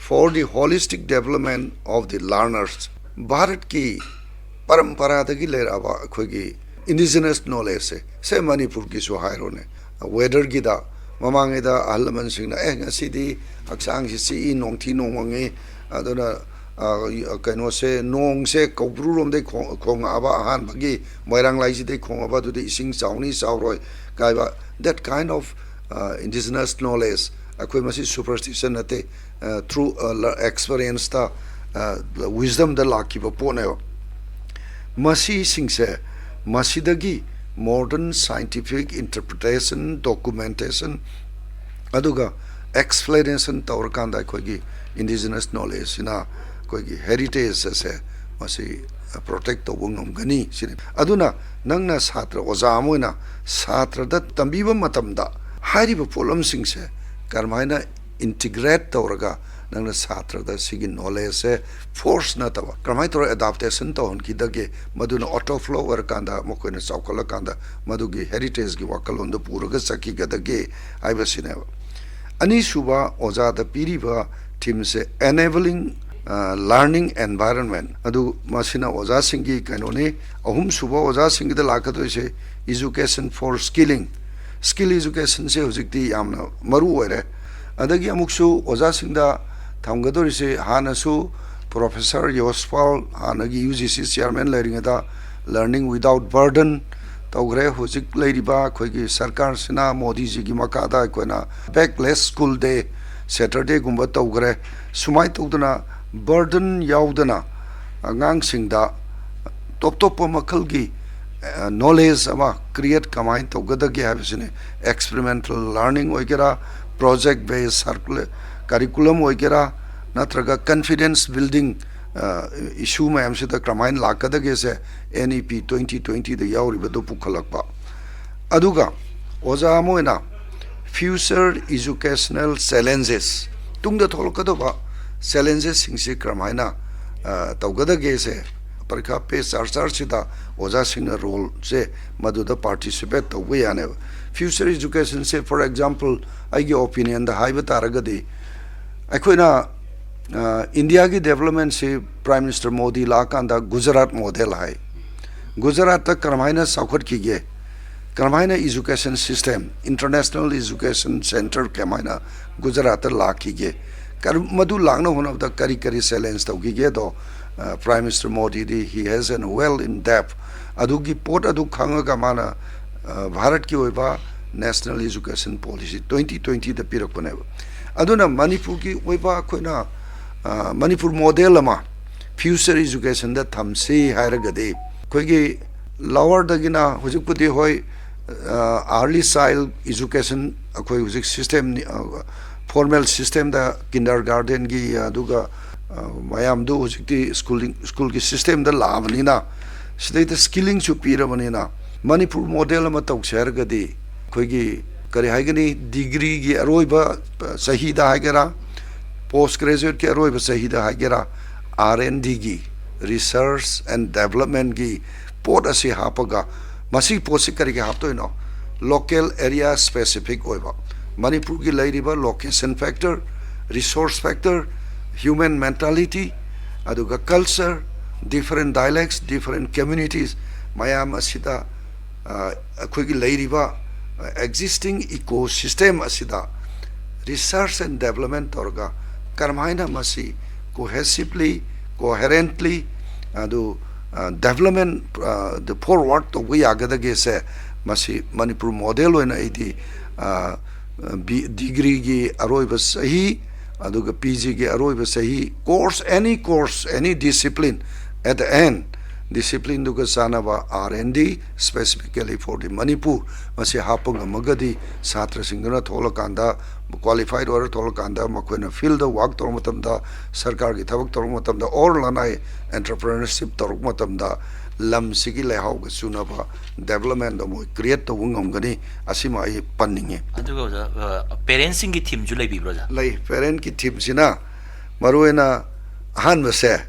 for the Holistic Development of the Learners. ꯚꯥꯔꯠꯀꯤ ꯄꯔꯝꯄꯔꯥꯗꯒꯤ ꯂꯩꯔꯛꯑꯕ ꯑꯩꯈꯣꯏꯒꯤ indigenous knowledgeꯁꯦ, ꯁꯦ ꯃꯅꯤꯄꯨꯔꯒꯤꯁꯨ ꯍꯥꯏꯔꯣꯅꯦ, weatherꯒꯤꯗ ꯃꯃꯥꯡꯉꯩꯗ ꯑꯍꯜ ꯂꯃꯟꯁꯤꯡꯅ, "ꯑꯦ, ꯉꯁꯤꯗꯤ ꯍꯛꯆꯥꯡꯁꯤ ꯆꯤꯛꯏ, ꯅꯣꯡꯊꯤ ꯅꯣꯡꯃꯪꯉꯤ, ꯑꯗꯨꯅ, ꯑ, ꯀꯩꯅꯣꯁꯦ, ꯅꯣꯡꯁꯦ ꯀꯧꯕ꯭ꯔꯨꯔꯣꯝꯗꯩ ꯈꯣꯡ-, ꯈꯣꯡꯉꯛꯑꯕ, ꯑꯍꯥꯟꯕꯒꯤ ꯃꯣꯏꯔꯥꯡ ꯂꯥꯏꯁꯤꯗꯩ ꯈꯣꯡꯉꯕ, ꯑꯗꯨꯗꯤ ꯏꯁꯤꯡ ꯆꯥꯎꯅꯤ ꯆꯥꯎꯔꯣꯏ" ꯀꯥꯏꯕ, that kind of, ꯑ, indigenous knowledge, ꯑꯩꯈꯣꯏ ꯃꯁꯤ superstition ꯅꯠꯇꯦ, ꯑ, through, ꯑ, ꯂ-, experienceꯇ, ꯑ, wisdomꯗ ꯂꯥꯛꯈꯤꯕ ꯄꯣꯠꯅꯦꯕ꯫ ꯃꯁꯤꯁꯤꯡꯁꯦ, ꯃꯁꯤꯗꯒꯤ modern scientific interpretation, documentation, ꯑꯗꯨꯒ explanation ꯇꯧꯔꯀꯥꯟꯗ ꯑꯩꯈꯣꯏꯒꯤ indigenous knowledgeꯁꯤꯅ ꯑꯩꯈꯣꯏꯒꯤ heritage ꯑꯁꯦ ꯃꯁꯤ protect ꯇꯧꯕ ꯉꯝꯒꯅꯤ ꯁꯤꯅꯤ꯫ ꯑꯗꯨꯅ ꯅꯪꯅ ꯁꯥꯇ꯭ꯔ, ꯑꯣꯖꯥ ꯑꯃ ꯑꯣꯏꯅ ꯁꯥꯇ꯭ꯔꯗ ꯇꯝꯕꯤꯕ ꯃꯇꯝꯗ ꯍꯥꯏꯔꯤꯕ ꯄꯣꯠꯂꯝꯁꯤꯡꯁꯦ ꯀꯔꯝꯍꯥꯏꯅ integrate ꯇꯧꯔꯒ ꯅꯪꯅ ꯁꯥꯇ꯭ꯔꯗ ꯁꯤꯒꯤ knowledgeꯁꯦ force ꯅꯠꯇꯕ ꯀꯔꯝꯍꯥꯏꯅ ꯇꯧꯔꯒ adaptation ꯇꯧꯍꯟꯈꯤꯗꯒꯦ, ꯃꯗꯨꯅ auto flow ꯑꯣꯏꯔꯀꯥꯟꯗ ꯃꯈꯣꯏꯅ ꯆꯥꯎꯈꯠꯂꯀꯥꯟꯗ ꯃꯗꯨꯒꯤ heritageꯒꯤ ꯋꯥꯈꯜꯂꯣꯟꯗꯨ ꯄꯨꯔꯒ ꯆꯠꯈꯤꯒꯗꯒꯦ ꯍꯥꯏꯕꯁꯤꯅꯦꯕ꯫ ꯑꯅꯤꯁꯨꯕ ꯑꯣꯖꯥꯗ ꯄꯤꯔꯤꯕ themeꯁꯦ enabling, ꯑ, learning environment, ꯑꯗꯨ ꯃꯁꯤꯅ ꯑꯣꯖꯥꯁꯤꯡꯒꯤ ꯀꯩꯅꯣꯅꯤ꯫ ꯑꯍꯨꯝꯁꯨꯕ ꯑꯣꯖꯥꯁꯤꯡꯒꯤꯗ ꯂꯥꯛꯀꯗꯣꯏꯁꯦ education for skilling, skill educationꯁꯦ ꯍꯧꯖꯤꯛꯇꯤ ꯌꯥꯝꯅ ꯃꯔꯨ ꯑꯣꯏꯔꯦ꯫ ꯑꯗꯒꯤ ꯑꯃꯨꯛꯁꯨ ꯑꯣꯖꯥꯁꯤꯡꯗ ꯊꯝꯒꯗꯧꯔꯤꯁꯦ, ꯍꯥꯟꯅꯁꯨ Professor ꯌꯣꯁꯄꯥꯜ, ꯍꯥꯟꯅꯒꯤ UGC chairman ꯂꯩꯔꯤꯉꯩꯗ learning without burden ꯇꯧꯈ꯭ꯔꯦ꯫ ꯍꯧꯖꯤꯛ ꯂꯩꯔꯤꯕ ꯑꯩꯈꯣꯏꯒꯤ ꯁꯔꯀꯥꯔꯁꯤꯅ, ꯃꯣꯗꯤꯖꯤꯒꯤ ꯃꯈꯥꯗ ꯑꯩꯈꯣꯏꯅ backless school day, Saturdayꯒꯨꯝꯕ ꯇꯧꯈ꯭ꯔꯦ꯫ ꯁꯨꯃꯥꯏꯅ ꯇꯧꯗꯅ burden ꯌꯥꯎꯗꯅ ꯑꯉꯥꯡꯁꯤꯡꯗ ꯇꯣꯞ ꯇꯣꯞꯄ ꯃꯈꯜꯒꯤ, ꯑ, knowledge ꯑꯃ create ꯀꯃꯥꯏꯅ ꯇꯧꯒꯗꯒꯦ ꯍꯥꯏꯕꯁꯤꯅꯤ꯫ Experimental learning ꯑꯣꯏꯒꯦꯔꯥ, project based circula-, curriculum ꯑꯣꯏꯒꯦꯔꯥ, ꯅꯠꯇ꯭ꯔꯒ confidence building, ꯑ, issue ꯃꯌꯥꯝꯁꯤꯗ ꯀꯔꯝꯍꯥꯏꯅ ꯂꯥꯛꯀꯗꯒꯦꯁꯦ NEP twenty twentyꯗ ꯌꯥꯎꯔꯤꯕꯗꯨ ꯄꯨꯈꯠꯂꯛꯄ꯫ ꯑꯗꯨꯒ ꯑꯣꯖꯥ ꯑꯃ ꯑꯣꯏꯅ future educational challenges, ꯇꯨꯡꯗ ꯊꯣꯛꯂꯛꯀꯗꯧꯕ challengesꯁꯤꯡꯁꯤ ꯀꯔꯝꯍꯥꯏꯅ, ꯑ, ꯇꯧꯒꯗꯒꯦꯁꯦ ꯄꯔꯤꯈꯥ ꯄꯦ ꯆꯔꯆꯔꯁꯤꯗ ꯑꯣꯖꯥꯁꯤꯡꯅ roleꯁꯦ ꯃꯗꯨꯗ participate ꯇꯧꯕ ꯌꯥꯅꯦꯕ꯫ Future educationꯁꯦ, for example, ꯑꯩꯒꯤ opinionꯗ ꯍꯥꯏꯕ ꯇꯥꯔꯒꯗꯤ, ꯑꯩꯈꯣꯏꯅ ꯏꯟꯗꯤꯌꯥꯒꯤ developmentꯁꯤ Prime Minister ꯃꯣꯗꯤ ꯂꯥꯛꯑꯀꯥꯟꯗ ꯒꯨꯖꯔꯥꯠ ꯃꯣꯗꯦꯜ ꯍꯥꯏ꯫ ꯒꯨꯖꯔꯥꯠꯇ ꯀꯔꯝꯍꯥꯏꯅ ꯆꯥꯎꯈꯠꯈꯤꯒꯦ, ꯀꯔꯝꯍꯥꯏꯅ education system, international education centre ꯀꯃꯥꯏꯅ ꯒꯨꯖꯔꯥꯠꯇ ꯂꯥꯛꯈꯤꯒꯦ, ꯀꯔꯝ- ꯃꯗꯨ ꯂꯥꯛꯅ ꯍꯣꯠꯅꯕꯗ ꯀꯔꯤ ꯀꯔꯤ challenge ꯇꯧꯈꯤꯒꯦꯗꯣ, Prime Minister ꯃꯣꯗꯤꯗꯤ he has an well in depth ꯑꯗꯨꯒꯤ ꯄꯣꯠ ꯑꯗꯨ ꯈꯪꯉꯒ ꯃꯥꯅ ꯚꯥꯔꯠꯀꯤ ꯑꯣꯏꯕ National Education Policy twenty twentyꯗ ꯄꯤꯔꯛꯄꯅꯦꯕ꯫ ꯑꯗꯨꯅ ꯃꯅꯤꯄꯨꯔꯒꯤ ꯑꯣꯏꯕ ꯑꯩꯈꯣꯏꯅ ꯃꯅꯤꯄꯨꯔ ꯃꯣꯗꯦꯜ ꯑꯃ future educationꯗ ꯊꯝꯁꯤ ꯍꯥꯏꯔꯒꯗꯤ, ꯑꯩꯈꯣꯏꯒꯤ lowerꯗꯒꯤꯅ ꯍꯧꯖꯤꯛꯄꯨꯗꯤ, ꯍꯣꯏ, early child education ꯑꯩꯈꯣꯏ ꯍꯧꯖꯤꯛ system, formal systemꯗ kindergartenꯒꯤ, ꯑꯗꯨꯒ ꯃꯌꯥꯝꯗꯨ ꯍꯧꯖꯤꯛꯇꯤ schooling, schoolꯒꯤ systemꯗ ꯂꯥꯛꯑꯕꯅꯤꯅ, ꯁꯤꯗꯩꯗ skillingꯁꯨ ꯄꯤꯔꯕꯅꯤꯅ, ꯃꯅꯤꯄꯨꯔ ꯃꯣꯗꯦꯜ ꯑꯃ ꯇꯧꯁꯦ ꯍꯥꯏꯔꯒꯗꯤ, ꯑꯩꯈꯣꯏꯒꯤ ꯀꯔꯤ ꯍꯥꯏꯒꯅꯤ, degreeꯒꯤ ꯑꯔꯣꯏꯕ ꯆꯍꯤꯗ ꯍꯥꯏꯒꯦꯔꯥ, post graduateꯀꯤ ꯑꯔꯣꯏꯕ ꯆꯍꯤꯗ ꯍꯥꯏꯒꯦꯔꯥ, R and Dꯒꯤ, research and developmentꯀꯤ ꯄꯣꯠ ꯑꯁꯤ ꯍꯥꯞꯄꯒ, ꯃꯁꯤꯒꯤ ꯄꯣꯠꯁꯤ ꯀꯔꯤꯒꯤ ꯍꯥꯞꯇꯣꯏꯅꯣ? Local area specific ꯑꯣꯏꯕ, ꯃꯅꯤꯄꯨꯔꯒꯤ ꯂꯩꯔꯤꯕ location factor, resource factor, human mentality, ꯑꯗꯨꯒ culture, different dialects, different communities ꯃꯌꯥꯝ ꯑꯁꯤꯗ ꯑꯩꯈꯣꯏꯒꯤ ꯂꯩꯔꯤꯕ existing ecosystem ꯑꯁꯤꯗ research and development ꯇꯧꯔꯒ, ꯀꯔꯝꯍꯥꯏꯅ ꯃꯁꯤ cohesively, coherently, ꯑꯗꯨ development forward ꯇꯧꯕ ꯌꯥꯒꯗꯒꯦꯁꯦ, ꯃꯁꯤ ꯃꯅꯤꯄꯨꯔ ꯃꯣꯗꯦꯜ ꯑꯣꯏꯅ ꯑꯩꯗꯤ degreeꯒꯤ ꯑꯔꯣꯏꯕ ꯆꯍꯤ, ꯑꯗꯨꯒ PGꯒꯤ ꯑꯔꯣꯏꯕ ꯆꯍꯤ, course, any course, any discipline, at the end, disciplineꯗꯨꯒ ꯆꯥꯟꯅꯕ R and D specifically for the Manipur, ꯃꯁꯤ ꯍꯥꯞꯄ ꯉꯝꯃꯒꯗꯤ ꯁꯥꯇ꯭ꯔꯁꯤꯡꯗꯨꯅ ꯊꯣꯛꯂꯀꯥꯟꯗ, qualified ꯑꯣꯏꯔ ꯊꯣꯛꯂꯀꯥꯟꯗ, ꯃꯈꯣꯏꯅ fieldꯗ work ꯇꯧꯔꯛꯄ ꯃꯇꯝꯗ, ꯁꯔꯀꯥꯔꯒꯤ ꯊꯕꯛ ꯇꯧꯔꯛꯄ ꯃꯇꯝꯗ, or ꯂꯅꯥꯏ entrepreneurship ꯇꯧꯔꯛꯄ ꯃꯇꯝꯗ, ꯂꯝꯁꯤꯒꯤ ꯂꯩꯍꯥꯎꯒ ꯆꯨꯅꯕ developmentꯗꯣ ꯃꯣꯏ create ꯇꯧꯕ ꯉꯝꯒꯅꯤ꯫ ꯑꯁꯤꯃ ꯑꯩ ꯄꯟꯅꯤꯡꯉꯤ꯫ ꯑꯗꯨꯒ ꯑꯣꯖꯥ, parentsꯁꯤꯡꯒꯤ themeꯁꯨ ꯂꯩꯕꯤꯕ꯭ꯔꯣ, ꯑꯣꯖꯥ? ꯂꯩ꯫ Parentꯀꯤ themeꯁꯤꯅ ꯃꯔꯨꯑꯣꯏꯅ ꯑꯍꯥꯟꯕꯁꯦ,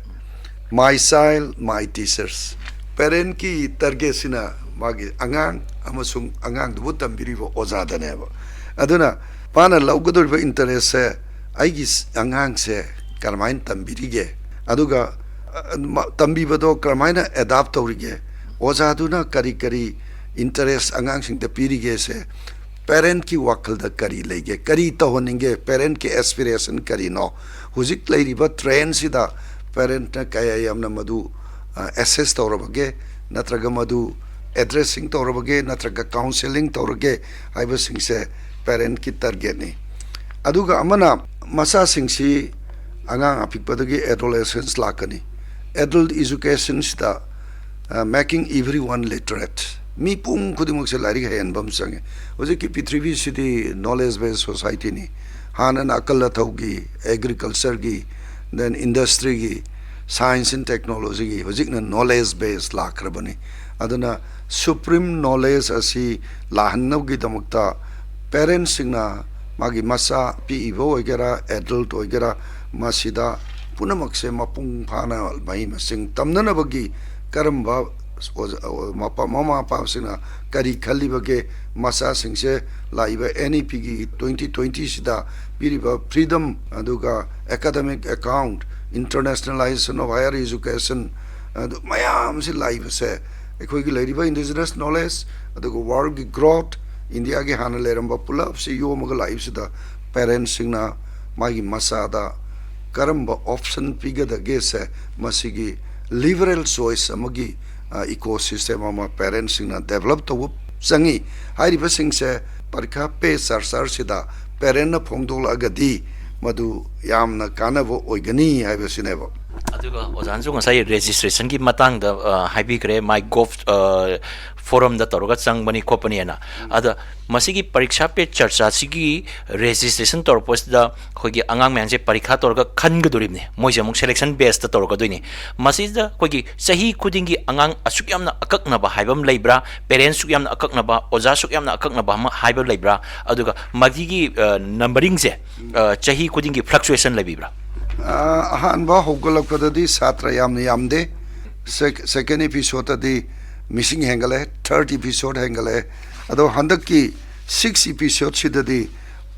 "My child, my teachers"꯫ Parentꯀꯤ targetꯁꯤꯅ ꯃꯥꯒꯤ ꯑꯉꯥꯡ ꯑꯃꯁꯨꯡ ꯑꯉꯥꯡꯗꯨꯕꯨ ꯇꯝꯕꯤꯔꯤꯕ ꯑꯣꯖꯥꯗꯅꯦꯕ꯫ ꯑꯗꯨꯅ ꯃꯥꯅ ꯂꯧꯒꯗꯧꯔꯤꯕ interest ꯁꯦ ꯑꯩꯒꯤ ꯑꯉꯥꯡꯁꯦ ꯀꯔꯝꯍꯥꯏꯅ ꯇꯝꯕꯤꯔꯤꯒꯦ, ꯑꯗꯨꯒ ꯑ, ꯃ- ꯇꯝꯕꯤꯕꯗꯣ ꯀꯔꯝꯍꯥꯏꯅ adapt ꯇꯧꯔꯤꯒꯦ, ꯑꯣꯖꯥꯗꯨꯅ ꯀꯔꯤ ꯀꯔꯤ interest ꯑꯉꯥꯡꯁꯤꯡꯗ ꯄꯤꯔꯤꯒꯦꯁꯦ, parent ꯀꯤ ꯋꯥꯈꯜꯗ ꯀꯔꯤ ꯂꯩꯒꯦ, ꯀꯔꯤ ꯇꯧꯍꯟꯅꯤꯡꯒꯦ, parent ꯀꯤ aspiration ꯀꯔꯤꯅꯣ, ꯍꯧꯖꯤꯛ ꯂꯩꯔꯤꯕ trend ꯁꯤꯗ parent ꯅ ꯀꯌꯥ ꯌꯥꯝꯅ ꯃꯗꯨ ꯑ, assess ꯇꯧꯔꯕꯒꯦ, ꯅꯠꯇ꯭ꯔꯒ ꯃꯗꯨ addressing ꯇꯧꯔꯕꯒꯦ, ꯅꯠꯇ꯭ꯔꯒ counselling ꯇꯧꯔꯒꯦ ꯍꯥꯏꯕꯁꯤꯡꯁꯦ parent ꯀꯤ target ꯅꯤ꯫ ꯑꯗꯨꯒ ꯑꯃꯅ ꯃꯆꯥꯁꯤꯡꯁꯤ ꯑꯉꯥꯡ ꯑꯄꯤꯛꯄꯗꯒꯤ adolescence ꯂꯥꯛꯀꯅꯤ꯫ Adult education ꯁꯤꯗ, ꯑ, making everyone literate, ꯃꯤꯄꯨꯝ ꯈꯨꯗꯤꯡꯃꯛꯁꯦ ꯂꯥꯏꯔꯤꯛ ꯍꯩꯍꯟꯕ ꯑꯃ ꯆꯪꯉꯤ꯫ ꯍꯧꯖꯤꯛꯀꯤ ꯄ꯭ꯔꯤꯊꯤꯕꯤꯁꯤꯗꯤ knowledge based society ꯅꯤ꯫ ꯍꯥꯟꯅꯅ ꯑꯀꯜ ꯑꯊꯧꯒꯤ, agriculture ꯒꯤ, then industry ꯒꯤ, science and technology ꯒꯤ, ꯍꯧꯖꯤꯛꯅ knowledge base ꯂꯥꯛꯈ꯭ꯔꯕꯅꯤ꯫ ꯑꯗꯨꯅ supreme knowledge ꯑꯁꯤ ꯂꯥꯛꯍꯟꯅꯕꯒꯤꯗꯃꯛꯇ parent ꯁꯤꯡꯅ ꯃꯥꯒꯤ ꯃꯆꯥ ꯄꯤꯛꯏꯕ ꯑꯣꯏꯒꯦꯔꯥ, adult ꯑꯣꯏꯒꯦꯔꯥ, ꯃꯁꯤꯗ ꯄꯨꯝꯅꯃꯛꯁꯦ ꯃꯄꯨꯡ ꯐꯥꯅ ꯃꯍꯩ ꯃꯁꯤꯡ ꯇꯝꯅꯅꯕꯒꯤ ꯀꯔꯝꯕ ꯑꯣꯖꯥ-, ꯃꯄꯥ-, ꯃꯃꯥ ꯃꯄꯥꯁꯤꯡꯅ ꯀꯔꯤ ꯈꯜꯂꯤꯕꯒꯦ, ꯃꯆꯥꯁꯤꯡꯁꯦ ꯂꯥꯛꯏꯕ N E P ꯒꯤ twenty twenty ꯁꯤꯗ ꯄꯤꯔꯤꯕ freedom, ꯑꯗꯨꯒ academic account, internationalization of higher education, ꯑꯗꯨ ꯃꯌꯥꯝꯁꯤ ꯂꯥꯛꯏꯕꯁꯦ ꯑꯩꯈꯣꯏꯒꯤ ꯂꯩꯔꯤꯕ indigenous knowledge, ꯑꯗꯨꯒ world ꯒꯤ growth, ꯏꯟꯗꯤꯌꯥꯒꯤ ꯍꯥꯟꯅ ꯂꯩꯔꯝꯕ ꯄꯨꯂꯞꯁꯤ ꯌꯣꯝꯃꯒ ꯂꯥꯛꯏꯕꯁꯤꯗ parent ꯁꯤꯡꯅ ꯃꯥꯒꯤ ꯃꯆꯥꯗ ꯀꯔꯝꯕ option ꯄꯤꯒꯗꯒꯦꯁꯦ, ꯃꯁꯤꯒꯤ liberal choice ꯑꯃꯒꯤ, ꯑ, ecosystem ꯑꯃ parent ꯁꯤꯡꯅ develop ꯇꯧꯕ ꯆꯪꯉꯤ꯫ ꯍꯥꯏꯔꯤꯕꯁꯤꯡꯁꯦ ꯄꯔꯤꯈꯥ ꯄꯦ ꯆꯔꯆꯥꯔꯁꯤꯗ parent ꯅ ꯐꯣꯡꯗꯣꯛꯂꯛꯑꯒꯗꯤ ꯃꯗꯨ ꯌꯥꯝꯅ ꯀꯥꯟꯅꯕ ꯑꯣꯏꯒꯅꯤ ꯍꯥꯏꯕꯁꯤꯅꯦꯕ꯫ ꯑꯗꯨꯒ ꯑꯣꯖꯥꯅꯁꯨ ꯉꯁꯥꯏ registration ꯒꯤ ꯃꯇꯥꯡꯗ, ꯑ, ꯍꯥꯏꯕꯤꯈ꯭ꯔꯦ, MyGov, ꯑ, forum ꯗ ꯇꯧꯔꯒ ꯆꯪꯕꯅꯤ ꯈꯣꯠꯄꯅꯤꯅ꯫ ꯑꯗ ꯃꯁꯤꯒꯤ ꯄꯔꯤꯈꯥ ꯄꯦ ꯆꯔꯆꯥꯁꯤꯒꯤ registration ꯇꯧꯔꯛꯄꯁꯤꯗ ꯑꯩꯈꯣꯏꯒꯤ ꯑꯉꯥꯡ ꯃꯌꯥꯝꯁꯦ ꯄꯔꯤꯈꯥ ꯇꯧꯔꯒ ꯈꯟꯒꯗꯣꯔꯤꯕꯅꯤ, ꯃꯣꯏꯁꯦ ꯑꯃꯨꯛ selection base ꯇ ꯇꯧꯔꯛꯀꯗꯣꯏꯅꯤ꯫ ꯃꯁꯤꯗ ꯑꯩꯈꯣꯏꯒꯤ ꯆꯍꯤ ꯈꯨꯗꯤꯡꯒꯤ ꯑꯉꯥꯡ ꯑꯁꯨꯛ ꯌꯥꯝꯅ ꯑꯀꯛꯅꯕ ꯍꯥꯏꯕ ꯑꯃ ꯂꯩꯕ꯭ꯔꯥ, parent ꯁꯨꯛ ꯌꯥꯝꯅ ꯑꯀꯛꯅꯕ, ꯑꯣꯖꯥ ꯁꯨꯛ ꯌꯥꯝꯅ ꯑꯀꯛꯅꯕ ꯑꯃ ꯍꯥꯏꯕ ꯂꯩꯕ꯭ꯔꯥ? ꯑꯗꯨꯒ ꯃꯁꯤꯒꯤ, ꯑ, numbering ꯁꯦ, ꯑ, ꯆꯍꯤ ꯈꯨꯗꯤꯡꯒꯤ fluctuation ꯂꯩꯕꯤꯕ꯭ꯔꯥ? ꯑ, ꯑꯍꯥꯟꯕ ꯍꯧꯒꯠꯂꯛꯄꯗꯗꯤ ꯁꯥꯇ꯭ꯔ ꯌꯥꯝꯅ ꯌꯥꯝꯗꯦ꯫ Sec-, second episode ꯇꯗꯤ ꯃꯤꯁꯤꯡ ꯍꯦꯟꯒꯠꯂꯦ, ꯊꯥꯔꯠ ꯏꯄꯤꯁꯣꯗ ꯍꯦꯟꯒꯠꯂꯦ꯫ ꯑꯗꯣ ꯍꯟꯗꯛꯀꯤ ꯁꯤꯛꯁ ꯏꯄꯤꯁꯣꯗꯁꯤꯗꯗꯤ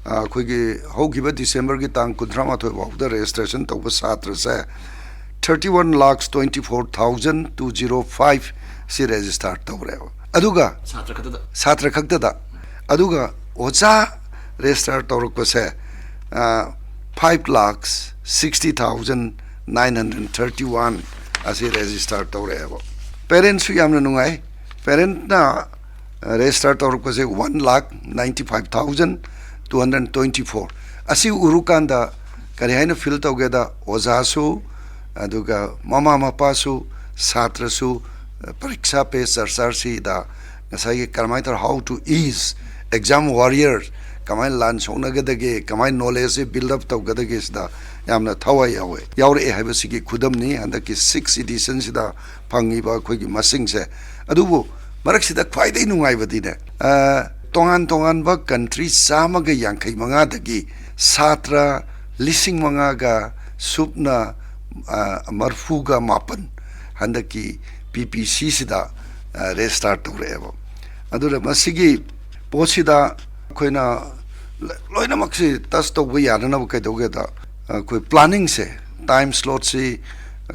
ꯑꯩꯈꯣꯏꯒꯤ ꯍꯧꯈꯤꯕ ꯗꯤꯁꯦꯝꯕꯔꯒꯤ ꯇꯥꯡ ꯀꯨꯟꯊ꯭ꯔꯥ ꯃꯥꯊꯣꯏ ꯐꯥꯎꯕꯗ ꯔꯦꯖꯤꯁꯇ꯭ꯔꯦꯁꯟ ꯇꯧꯕ ꯁꯥꯇ꯭ꯔꯁꯦ thirty one lakhs twenty four thousand two zero five ꯁꯤ ꯔꯦꯖꯤꯁꯇꯥꯔ ꯇꯧꯔꯦꯕ꯫ ꯑꯗꯨꯒ ꯁꯥꯇ꯭ꯔ ꯈꯛꯇꯗ? ꯁꯥꯇ꯭ꯔ ꯈꯛꯇꯗ꯫ ꯑꯗꯨꯒ ꯑꯣꯖꯥ ꯔꯦꯖꯤꯁꯇꯥꯔ ꯇꯧꯔꯛꯄꯁꯦ five lakhs sixty thousand nine hundred thirty one ꯑꯁꯤ ꯔꯦꯖꯤꯁꯇꯥꯔ ꯇꯧꯔꯛꯑꯦꯕ꯫ ꯄꯦꯔꯦꯟꯁꯁꯨ ꯌꯥꯝꯅ ꯅꯨꯡꯉꯥꯏ꯫ ꯄꯦꯔꯦꯟꯠꯅ ꯔꯦꯖꯤꯁꯇꯥꯔ ꯇꯧꯔꯛꯄꯁꯦ one lakh ninety five thousand two hundred twenty four. ꯑꯁꯤ ꯎꯔꯨꯀꯥꯟꯗ ꯀꯔꯤ ꯍꯥꯏꯅ ꯐꯤꯜ ꯇꯧꯒꯦꯗ, ꯑꯣꯖꯥꯁꯨ, ꯑꯗꯨꯒ ꯃꯃꯥ ꯃꯄꯥꯁꯨ, ꯁꯥꯇ꯭ꯔꯁꯨ, ꯄꯔꯤꯛꯁꯥ ꯄꯦ ꯆꯔꯆꯥꯁꯤꯗ ꯉꯁꯥꯏꯒꯤ ꯀꯔꯝꯍꯥꯏꯅ ꯇꯧꯔ how to ease exam warrior, ꯀꯃꯥꯏꯅ ꯂꯥꯟ ꯁꯣꯛꯅꯒꯗꯒꯦ, ꯀꯃꯥꯏꯅ ꯅꯣꯂꯦꯖꯁꯦ ꯕꯤꯜꯗ ꯑꯞ ꯇꯧꯒꯗꯒꯦ ꯁꯤꯗ ꯌꯥꯝꯅ ꯊꯋꯥꯏ ꯌꯥꯎꯋꯦ, ꯌꯥꯎꯔꯛꯑꯦ ꯍꯥꯏꯕꯁꯤꯒꯤ ꯈꯨꯗꯝꯅꯤ ꯍꯟꯗꯛꯀꯤ ꯁꯤꯛꯁ ꯏꯗꯤꯁꯟꯁꯤꯗ ꯐꯪꯉꯤꯕ ꯑꯩꯈꯣꯏꯒꯤ ꯃꯁꯤꯡꯁꯦ꯫ ꯑꯗꯨꯕꯨ ꯃꯔꯛꯁꯤꯗ ꯈ꯭ꯋꯥꯏꯗꯒꯤ ꯅꯨꯡꯉꯥꯏꯕꯗꯤꯅꯦ, ꯑ, ꯇꯣꯉꯥꯟ ꯇꯣꯉꯥꯟꯕ ꯀꯟꯇ꯭ꯔꯤ ꯆꯥꯝꯃꯒ ꯌꯥꯡꯈꯩ ꯃꯉꯥꯗꯒꯤ ꯁꯥꯇ꯭ꯔ ꯂꯤꯁꯤꯡ ꯃꯉꯥꯒ ꯁꯨꯞꯅ, ꯑ, ꯃꯔꯐꯨꯒ ꯃꯥꯄꯟ ꯍꯟꯗꯛꯀꯤ ꯄꯤ ꯄꯤ ꯁꯤꯁꯤꯗ, ꯑ, ꯔꯦꯖꯤꯁꯇꯥꯔ ꯇꯧꯔꯛꯑꯦꯕ꯫ ꯑꯗꯨꯅ ꯃꯁꯤꯒꯤ ꯄꯣꯠꯁꯤꯗ ꯑꯩꯈꯣꯏꯅ ꯂꯣꯏꯅꯃꯛꯁꯤ ꯇꯁ ꯇꯧꯕ ꯌꯥꯅꯅꯕ ꯀꯩꯗꯧꯒꯦꯗ, ꯑꯩꯈꯣꯏ ꯄ꯭ꯂꯥꯅꯤꯡꯁꯦ, ꯇꯥꯏꯝ ꯁ꯭ꯂꯣꯠꯁꯤ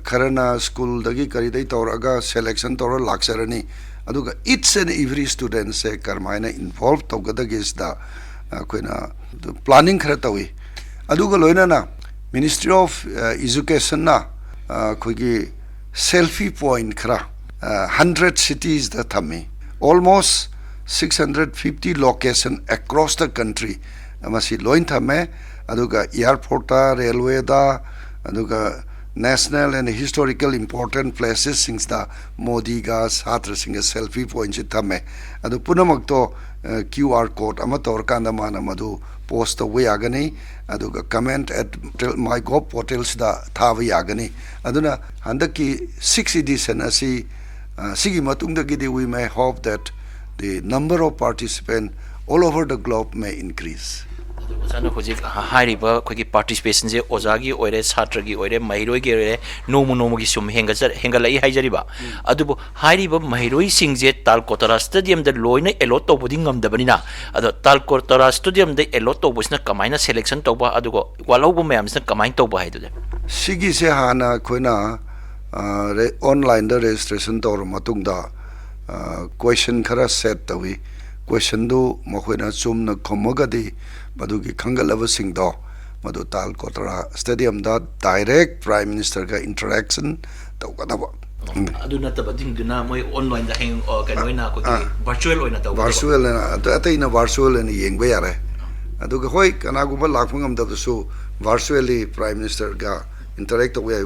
ꯈꯔꯅ ꯁ꯭ꯀꯨꯜꯗꯒꯤ ꯀꯔꯤꯗꯩ ꯇꯧꯔꯛꯑꯒ ꯁꯦꯂꯦꯛꯁꯟ ꯇꯧꯔ ꯂꯥꯛꯆꯔꯅꯤ꯫ ꯑꯗꯨꯒ each and every studentꯁꯦ ꯀꯔꯝꯍꯥꯏꯅ ꯏꯟꯚꯣꯜꯕ ꯇꯧꯒꯗꯒꯦꯁꯤꯗ ꯑꯩꯈꯣꯏꯅ ꯄ꯭ꯂꯥꯅꯤꯡ ꯈꯔ ꯇꯧꯏ꯫ ꯑꯗꯨꯒ ꯂꯣꯏꯅꯅ Ministry of Educationꯅ ꯑꯩꯈꯣꯏꯒꯤ ꯁꯦꯜꯐꯤ ꯄꯣꯏꯟꯠ ꯈꯔ ꯍꯟꯗ꯭ꯔꯦꯠ ꯁꯤꯇꯤꯁꯇ ꯊꯝꯃꯤ꯫ Almost six hundred fifty location across the country ꯃꯁꯤ ꯂꯣꯏ ꯊꯝꯃꯦ꯫ ꯑꯗꯨꯒ ꯑꯦꯌꯥꯔꯄꯣꯔꯠꯇ, ꯔꯦꯜꯋꯦꯗ, ꯑꯗꯨꯒ national and historical important placesꯁꯤꯡꯁꯤꯗ ꯃꯣꯗꯤꯒ ꯁꯥꯇ꯭ꯔꯁꯤꯡꯒ ꯁꯦꯜꯐꯤ ꯄꯣꯏꯟꯠꯁꯤ ꯊꯝꯃꯦ꯫ ꯑꯗꯨ ꯄꯨꯝꯅꯃꯛꯇꯣ ꯀ꯭ꯌꯨ ꯑꯥꯔ ꯀꯣꯗ ꯑꯃ ꯇꯧꯔꯀꯥꯟꯗ ꯃꯥꯅ ꯃꯗꯨ ꯄꯣꯁ ꯇꯧꯕ ꯌꯥꯒꯅꯤ꯫ ꯑꯗꯨꯒ comment at my gov portalꯁꯤꯗ ꯊꯥꯕ ꯌꯥꯒꯅꯤ꯫ ꯑꯗꯨꯅ ꯍꯟꯗꯛꯀꯤ ꯁꯤꯛꯁ ꯏꯗꯤꯁꯟ ꯑꯁꯤ, ꯑ, ꯁꯤꯒꯤ ꯃꯇꯨꯡꯗꯒꯤꯗꯤ we may hope that the number of participant all over the globe may increase. ꯑꯣꯖꯥꯅ ꯍꯧꯖꯤꯛ ꯍꯥꯏꯔꯤꯕ ꯑꯩꯈꯣꯏꯒꯤ ꯄꯥꯔꯇꯤꯁꯤꯄꯦꯁꯟꯁꯦ ꯑꯣꯖꯥꯒꯤ ꯑꯣꯏꯔꯦ, ꯁꯥꯇ꯭ꯔꯒꯤ ꯑꯣꯏꯔꯦ, ꯃꯍꯩꯔꯣꯏꯒꯤ ꯑꯣꯏꯔꯦ, ꯅꯣꯡꯃ ꯅꯣꯡꯃꯒꯤ ꯁꯨꯝ ꯍꯦꯟꯒꯠꯆ-, ꯍꯦꯟꯒꯠꯂꯛꯏ ꯍꯥꯏꯖꯔꯤꯕ꯫ ꯑꯗꯨꯕꯨ ꯍꯥꯏꯔꯤꯕ ꯃꯍꯩꯔꯣꯏꯁꯤꯡꯁꯦ ꯇꯥꯜꯀꯣꯇꯣꯔꯥ ꯁ꯭ꯇꯦꯗꯤꯌꯝꯗ ꯂꯣꯏꯅ ꯑꯦꯂꯣꯠ ꯇꯧꯕꯗꯤ ꯉꯝꯗꯕꯅꯤꯅ, ꯑꯗꯣ ꯇꯥꯜꯀꯣꯇꯣꯔꯥ ꯁ꯭ꯇꯦꯗꯤꯌꯝꯗ ꯑꯦꯂꯣꯠ ꯇꯧꯕꯁꯤꯅ ꯀꯃꯥꯏꯅ ꯁꯦꯂꯦꯛꯁꯟ ꯇꯧꯕ, ꯑꯗꯨꯒ ꯋꯥꯠꯍꯧꯕ ꯃꯌꯥꯝꯁꯤꯅ ꯀꯃꯥꯏꯅ ꯇꯧꯕ ꯍꯥꯏꯗꯨꯅꯦ꯫ ꯁꯤꯒꯤꯁꯦ ꯍꯥꯟꯅ ꯑꯩꯈꯣꯏꯅ, ꯑ, ꯔꯦ-, ꯑꯣꯟꯂꯥꯏꯟꯗ ꯔꯦꯖꯤꯁꯇ꯭ꯔꯦꯁꯟ ꯇꯧꯔ ꯃꯇꯨꯡꯗ, ꯑ, ꯀꯣꯏꯁꯟ ꯈꯔ ꯁꯦꯠ ꯇꯧꯏ꯫ ꯀꯣꯏꯁꯟꯗꯨ ꯃꯈꯣꯏꯅ ꯆꯨꯝꯅ ꯈꯨꯝꯃꯒꯗꯤ ꯃꯗꯨꯒꯤ ꯈꯟꯒꯠꯂꯕꯁꯤꯡꯗꯣ ꯃꯗꯨ ꯇꯥꯜꯀꯣꯇꯣꯔꯥ ꯁ꯭ꯇꯦꯗꯤꯌꯝꯗ ꯗꯥꯏꯔꯦꯛ ꯄ꯭ꯔꯥꯏꯝ ꯃꯤꯅꯤꯁꯇꯔꯒ ꯏꯟꯇꯔꯦꯛꯁꯟ ꯇꯧꯒꯗꯕ꯫ ꯑꯗꯨ ꯅꯠꯇꯕꯁꯤꯡꯗꯨꯅ ꯃꯣꯏ ꯑꯣꯟꯂꯥꯏꯟꯗ ꯍꯌꯦꯡ, ꯑ, ꯀꯩꯅꯣ ꯑꯣꯏꯅ ꯑꯩꯈꯣꯏꯒꯤ ꯑꯥ꯫ ꯚꯔꯆꯨꯋꯦꯜ ꯑꯣꯏꯅ ꯇꯧꯒꯗꯕ꯫ ꯚꯔꯆꯨꯋꯦꯜ ꯑꯣꯏꯅ, ꯑꯇꯩ, ꯑꯇꯩꯅ ꯚꯔꯆꯨꯋꯦꯜ ꯑꯣꯏꯅ ꯌꯦꯡꯕ ꯌꯥꯔꯦ꯫ ꯑꯗꯨꯒ ꯍꯣꯏ, ꯀꯅꯥꯒꯨꯝꯕ ꯂꯥꯛꯄ ꯉꯝꯗꯕꯁꯨ ꯚꯔꯆꯨꯋꯦꯜꯂꯤ ꯄ꯭ꯔꯥꯏꯝ ꯃꯤꯅꯤꯁꯇꯔꯒ ꯏꯟꯇꯔꯦꯛ ꯇꯧꯕ ꯌꯥꯏ꯫